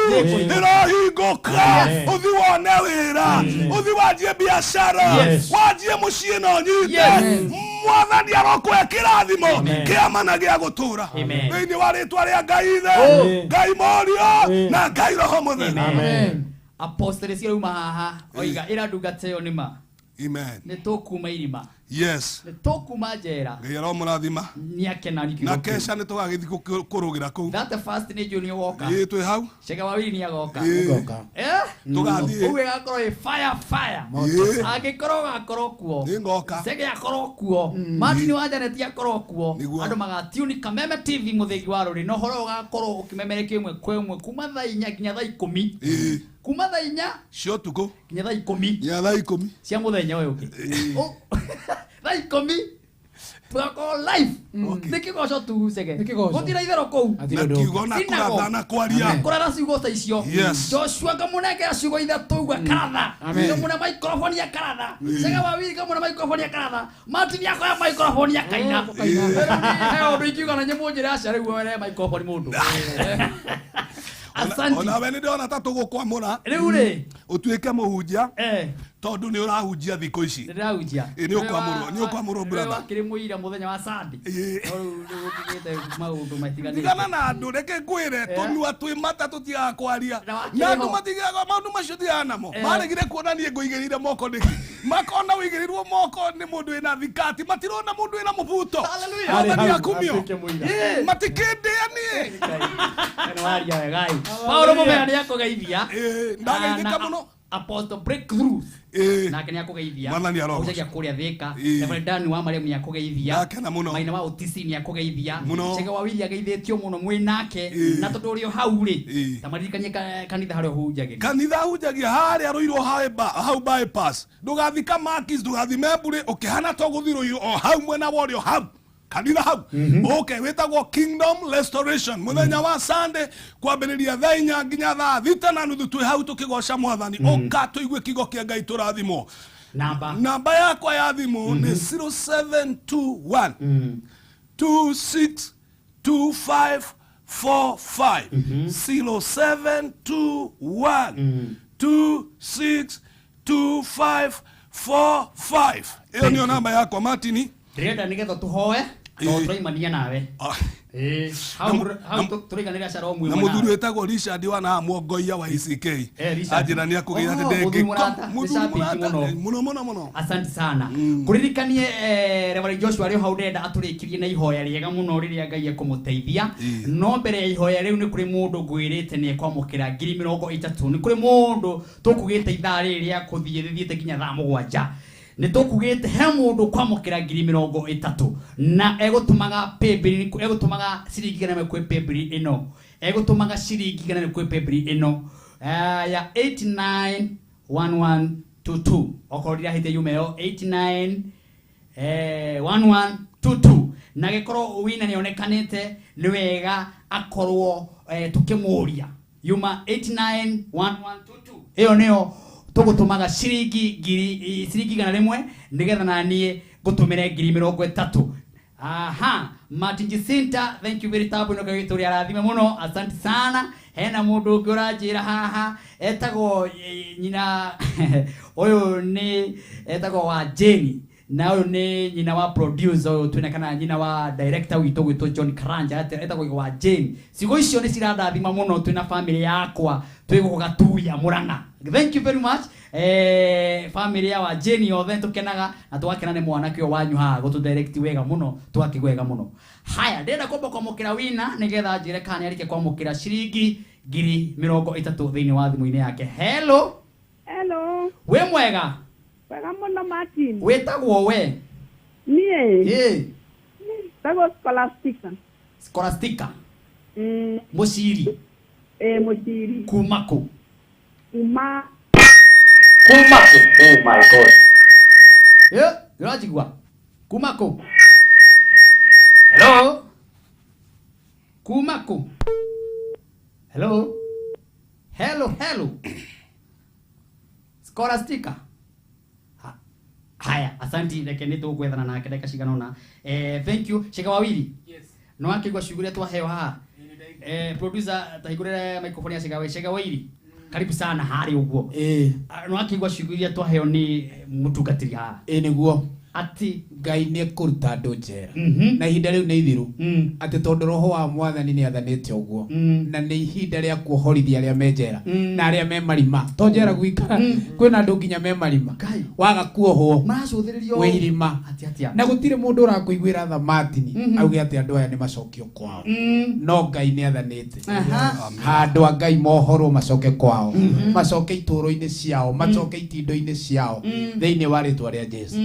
ĩrohingũka ũthi wone wĩra ũthi wanjie biacara wanjie mũciĩ na ũnyite mwathani arokũhe kĩrathimo kĩama na gĩa gũtũra thĩinĩ wa rĩtwa rĩa Ngai Ithe Ngai Mũriũ na Ngai Roho Mũtheru. Apostle ciauma haha oiga ĩra ndungata ĩyo nĩ ma. Amen. Nĩ tũkuma irima. Yes. Nĩ tũkuma njera. Ngai aromũrathima. Nĩ akena nĩ Na kesha nĩ tũgagĩthiĩ kũrũgĩra kũu. That first nĩ Junior woka. Ĩĩ twĩ hau. Chege Wawiri nĩ agoka. Tũgathiĩ. Ũguo ĩgakorwo ĩ fire fire. Angĩkorwo ũgakorwo kuo. Nĩ ngoka. Chege akorwo kuo. Martin wa Janet akorwo kuo. Andũ magatune Kameme TV mũthĩgi wa rũrĩ. Na ũhoro ũgakorwo ũkĩmemerekio ĩmwe kwa ĩmwe kuma thaa 4 nginya thaa 10. Kuma thaa 4 cia ũtukũ nginya thaa 10. Nginya thaa 10 cia mũthenya ũyũ ũngĩ. Thaa 10 tũgakorwo live. Nĩ kĩgoco tu Chege. Gũtirĩ itherũ kũu. Na kiugo na kũratha na kwaria. Kũratha ciugo ta icio. Joshua ngamũnengera ciugo ithatũ ũguo akaratha. Ngamũne microphone akaratha. Chege Wawiri ngamũne microphone akaratha. Martin akoya microphone akaina. He ũndũ ingiuga na nyamũ njĩre aca rĩu were microphone mũndũ. Asante. Ona we nĩ ndĩrona ta tũgũkwamũra. Rĩu rĩ ũtuĩke mũhunjia tondũ nĩ ũrahunjia thikũ ici. Ndĩrahunjia. Nĩ ũkwamũrwo, nĩ ũkwamũrwo brother. Wakĩrĩ mũira mũthenya wa Sunday. No rĩu gũkĩgĩte maũndũ matiganĩte. Tigana na andũ reke ngwĩre tũnua twĩ mata tũtigaga kwaria. Na andũ matigaga maũndũ macio tigaga namo. Maregire kuona niĩ ngũigĩrĩire moko nĩkĩ. Makona ũigĩrĩirwo moko nĩ mũndũ wĩna thikati matirona mũndũ wĩna mũbuto. Mwathani akumio. Matikĩndĩa niĩ. Nĩ waria wegai. Paulo Mũmea nĩ akũgeithia. Ndageithĩka mũno. Apostle Breakthroughs. Nake nĩ akũgeithia. Mwathani arogoca. Ũcagia kũrĩa Thĩka. Reverend Dan wa Mariam nĩ akũgeithia. Ndakena mũno. Maina wa Otisi nĩ akũgeithia. Chege Wawiri ageithĩtio mũno mwĩ nake. Na tondũ ũrĩ o hau rĩ. Ta maririkanie kanitha harĩa ũhunjagĩria. Kanitha hunjagia harĩa Rũirũ hau bypass. Ndũgathiĩ Kamakis, ndũgathiĩ Membũrĩ, ũkĩhana to gũthiĩ Rũirũ o hau mwena wa ũrĩo hau. Kanitha hau. Okay, wĩtagwo Kingdom Restoration. Mũthenya wa Sunday kwambĩrĩria thaa 4 nginya thaa 6:30 twĩ hau tũkĩgoca mwathani. Ũka tũigue kiugo kĩa Ngai tũrathimwo. Namba yakwa ya thimũ nĩ 0721 262545. 0721 262545. Ĩyo nĩyo namba yakwa Martin. Ndĩrenda nĩgetha tũhoe tondũ tũraimania nawe. Hau tũraiganĩra Shalom Na mũthuri wĩtagwo Richard wa na Mwongoia wa ICK. Anjĩra nĩ akũgeithia atĩ ndengĩ. Mũthuri mũrata mũno mũno mũno. Asante sana. Kũririkanie Reverend Joshua rĩu hau ndĩrenda atũrĩkirie na ihoya rĩega mũno rĩrĩa Ngai ekũmũteithia. No mbere ya ihoya rĩu nĩ kũrĩ mũndũ ngwĩrĩte nĩ ekwamũkĩra 30,000. Nĩ kũrĩ mũndũ tũkugĩte ithaa rĩrĩ rĩa kũthiĩ rĩthiĩte nginya thaa 7. Nĩ tũkugĩte he mũndũ kwamũkĩra ngiri mĩrongo ĩtatũ na egũtũmaga paybill, egũtũmaga ciringi igana rĩmwe kwĩ paybill ĩno, egũtũmaga ciringi igana rĩmwe kwĩ paybill ĩno ya 891122. Okorwo ndirahĩtia yume ĩyo 89 1122. Na gĩkorwo wina nĩonekanĩte nĩ wega akorwo tũkĩmũria yuma 891122. Ĩyo nĩyo tũgũtũmaga ciringi ngiri ciringi igana rĩmwe nĩgetha na niĩ ngũtũmĩre ngiri mĩrongo ĩtatũ. Aha, Martin Jacinta, thank you very tabu no kagĩtũ ũrĩa arathime mũno, asante sana. Hena mũndũ ũngĩ ũranjĩra haha etagwo nyina ũyũ nĩ etagwo wa Jane, na ũyũ nĩ nyina wa producer ũyũ twĩna kana nyina wa director witũ gwĩtwo John Karanja, etagwo wa Jane. Ciugo icio nĩ cirandathima mũno twĩna family yakwa twĩ gũkũ Gatuya Murang'a. Thank you very much. Family ya wa Jane yothe tũkenaga na tũgakena nĩ mwanake ũyũ wanyu haha gũtũ direct wega mũno, tũgakĩgua wega mũno. Haya, ndĩrenda kwamba kwamũkĩra wina nĩgetha njĩre kana nĩarĩkia kwamũkĩra ciringi ngiri mĩrongo ĩtatũ thĩinĩ wa thimũ-inĩ yake. Hello. Hello. Wĩ mwega? Wega mũno Martin. Wĩtagwo we? Niĩ. Ĩ. Wĩtagwo Scholastica. Scholastica. Mũciri. Ĩ, mũciri. Kuma kũ? Kuma. Kuma kũ? Oh my God. Ĩ, ũranjigua? Kuma kũ? Hello. Kuma kũ? Hello. Hello, hello. Scholastica. Haya, asanti, reke nĩ tũgwethana nake ndagĩka cigana ũna. Thank you. Shika Wawili. Yes. No akĩigua ciugo iria twaheo haha. Producer tahingũrĩre microphone ya Shika Shika Wawili. Karibu sana harĩ ũguo. No akĩigua ciugo iria twaheo nĩ mũtungatĩri haha. Ĩ nĩguo. Atĩ Ngai nĩ ekũruta andũ njera. Na ihinda rĩu nĩ ithiru. Atĩ tondũ roho wa mwathani nĩ athanĩte ũguo. Na nĩ ihinda rĩa kuohorithia arĩa me njera. Na arĩa me marima. To njera gwikara. Kwĩna andũ nginya me marima. Waga kuohwo. Maracũthĩrĩrio. Wĩ irima. Atĩ atĩa? Na gũtirĩ mũndũ ũrakũiguĩra tha Martin. Auge atĩ andũ aya nĩ macokio kwao. No Ngai nĩ athanĩte. Handũ a Ngai mohorwo macoke kwao. Macoke itũũro-inĩ ciao. Macoke itindo-inĩ ciao. Thĩinĩ wa rĩtwa rĩa Jesu.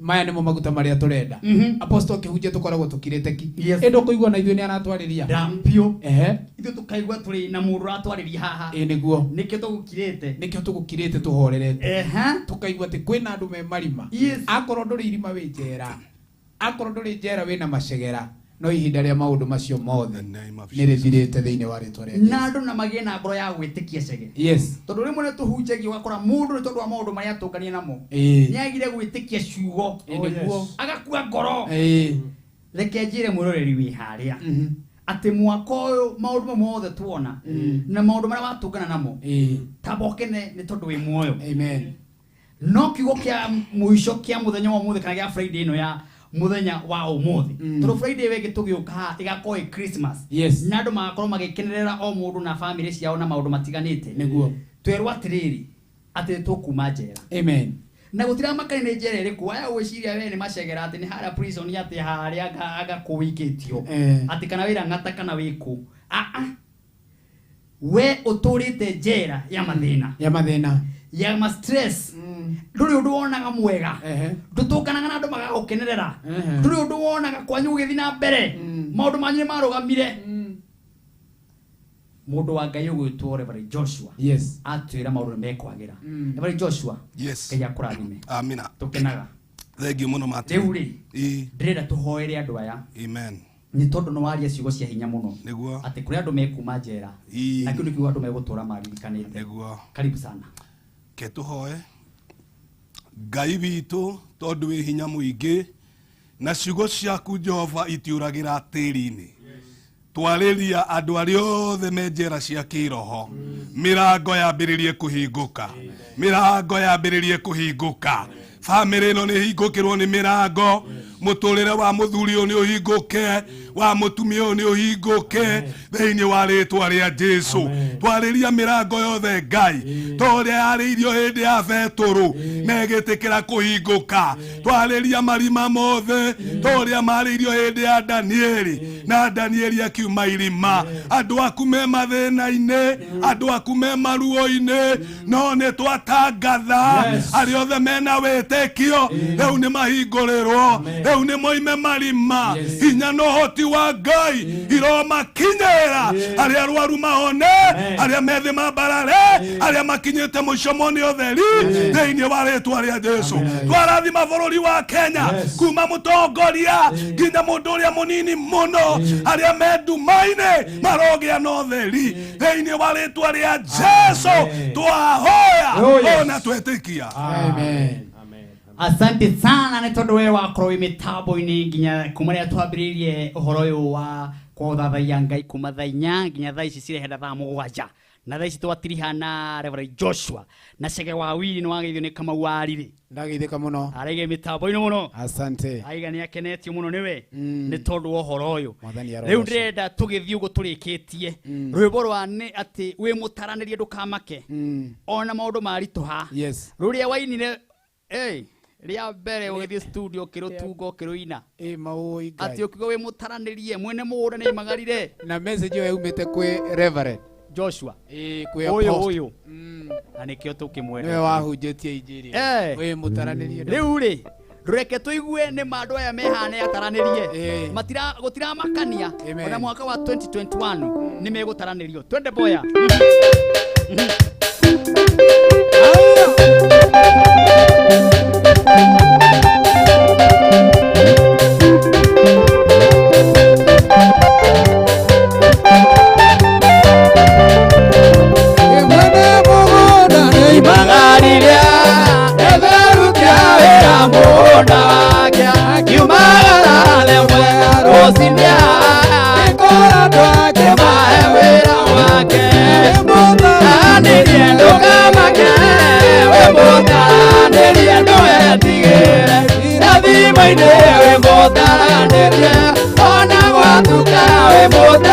Maya nĩmo maguta marĩa tũrenda. Apostle akĩhunjia tũkoragwo tũkirĩte ki. Ĩndĩ ũkũigua na ithuĩ nĩ aratwarĩria. Ndampio. Ehe. Ithuĩ tũkaigua tũrĩ na mũndũ ũratwarĩria haha. Ĩ nĩguo. Nĩkĩo tũgũkirĩte. Nĩkĩo tũgũkirĩte tũhorerete. Tũkaigua atĩ kwĩna andũ me marima. Akorwo ndũrĩ irima wĩ njera. Akorwo ndũrĩ njera wĩna macegera. No ihinda rĩa maũndũ macio mothe nĩ rĩthirĩte thĩinĩ wa rĩtwa rĩa Jesu. Na andũ na magĩe na ngoro ya gwĩtĩkia cege. Yes. Tondũ rĩmwe nĩ tũhunjagia ũgakora mũndũ nĩ tondũ wa maũndũ marĩa atũngania namo. Ĩ. Nĩ agire gwĩtĩkia ciugo. Ĩ nĩguo. Agakua ngoro. Ĩ. Reke njĩre mwĩroreri wĩ harĩa. Atĩ mwaka ũyũ maũndũ mothe tuona na maũndũ marĩa watũngana namo. Tamba ũkene nĩ tondũ wĩ muoyo. Amen. No kiugo kĩa mũico kĩa mũthenya wa ũmũthĩ kana gĩa Friday ĩno ya mũthenya wa ũmũthĩ. Tondũ Friday ĩyo ĩngĩ tũgĩũka haha ĩgakorwo ĩ Christmas. Yes. Na andũ magakorwo magĩkenerera o mũndũ na family ciao na maũndũ matiganĩte. Nĩguo. Twerwo atĩrĩrĩ atĩ tũkuma njera. Amen. Na gũtiramakania nĩ njera ĩrĩkũ. Aya gwĩciria we nĩ macegera atĩ nĩ harĩa prison atĩ harĩa anga kũwikĩtio. Atĩ kana wĩra ng'ata kana wĩkũ. We ũtũrĩte njera ya mathĩna. Ya mathĩna. Ya ma stress. Ndũrĩ ũndũ wonaga mwega. Ndũtũnganaga na andũ magagũkenerera. Ndũrĩ ũndũ wonaga kwanyu gũgĩthiĩ na mbere. Maũndũ manyu nĩ marũgamire. Mũndũ wa Ngai ũgwĩtwo Reverend Joshua. Yes. Atwĩra maũndũ nĩ mekwagĩra. Reverend Joshua. Yes. Ngai akũrathime. Amina. Tũkenaga. Thank you mũno Martin. Rĩu rĩ, Ĩ. ndĩrenda tũhoere andũ aya. Amen. Nĩ tondũ nĩ waria ciugo cia hinya mũno. Nĩguo. Atĩ kũrĩ andũ mekuma njera. Ĩ. Na kĩu nĩkĩo andũ megũtũra maririkanĩte. Nĩguo. Karibu sana. Ke tũhoe. Ngai witũ tondũ wĩ hinya mũingĩ na ciugo ciaku Jehova itiũragĩra tĩri-inĩ. Twarĩria andũ arĩa othe me njera cia kĩroho. Mĩrango yambĩrĩrie kũhingũka. Mĩrango yambĩrĩrie kũhingũka. Famĩlĩ ĩno nĩ ĩhingũkĩrwo nĩ mĩrango. Mũtũrĩre wa mũthuri ũyũ nĩ ũhingũke, wa mũtumia ũyũ nĩ ũhingũke thĩinĩ wa rĩtwa rĩa Jesu. Twarĩria mĩrango yothe Ngai ta ũrĩa yarĩirio hĩndĩ ya Betũrũ na ĩgĩtĩkĩra kũhingũka. Twarĩria marima mothe ta ũrĩa marĩirio hĩndĩ ya Danieli Na Danieli akiuma irima. Andũ aku me mathĩna-inĩ, andũ aku me maruo-inĩ, no nĩ twatangatha arĩa othe mena wĩtĩkio rĩu nĩ mahingũrĩrwo, rĩu nĩ moime marima. Hinya na ũhoti wa Ngai iromakinyĩra, arĩa arwaru mahone, arĩa methĩ mambarare, arĩa makinyĩte mũico mone ũtheri thĩinĩ wa rĩtwa rĩa Jesu. Twarathima bũrũri wa Kenya kuma mũtongoria nginya mũndũ ũrĩa mũnini mũno, arĩa me nduma-inĩ marogĩa na ũtheri thĩinĩ wa rĩtwa rĩa Jesu. Twahoya ona twetĩkia. Amen. Asante sana nĩ tondũ we wakorwo wĩ mĩtambo-inĩ nginya kuma rĩrĩa twambĩrĩirie ũhoro ũyũ wa kũthathaiya Ngai kuma thaa 4 nginya thaa ici cirehenda thaa 7, na thaa ici twatiriha na Reverend Joshua na Chege wa Wili. Nĩ wageithio nĩ Kamau wa Riri. Ndageithĩka mũno. Araige mĩtambo-inĩ mũno. Asante. Aiga nĩ akenetio mũno nĩwe nĩ tondũ wa ũhoro ũyũ. Mwathani Rĩu arogocwo. ndĩrenda tũgĩthiĩ ũguo tũrĩkĩtie rwĩmbo rwa nĩ atĩ wĩ mũtaranĩrie ndũkamake ona maũndũ maritũha. Yes. Rũrĩa wainire rĩa mbere ũgĩthiĩ studio ũkĩrũtunga ũkĩrũina. Ĩ maũĩ Ngai. Atĩ ũkiuga wĩ mũtaranĩrie mwene mũgũnda nĩ aimagarire. Na message ĩyo yaumĩte kwĩ Reverend Joshua. Ĩ kwĩ Ũyũ Apostle. ũyũ. Na nĩkĩo tũkĩmwenda. Nĩwe wahunjĩtie injiri. Wĩ mũtaranĩrie. Rĩu rĩ reke tũigue nĩ ma andũ aya mehane ataranĩrie. Matira gũtiramakania. Amen. Ona mwaka wa 2021 nĩ megũtaranĩrio. Twende boya. Mwene mũgũnda nĩaimagaririe, etherukia wĩra mũgũnda wake, akiumagara rĩmwe rũcinĩ, akĩkora andũ akĩmahe wĩra wake. Wĩ mũtaranĩrie ndũkamake, wĩ mũtaranĩrie ndũgetigĩre, irathimo-inĩ wĩ mũtaranĩrie, ona gwatuka wĩ mũtaranĩrie.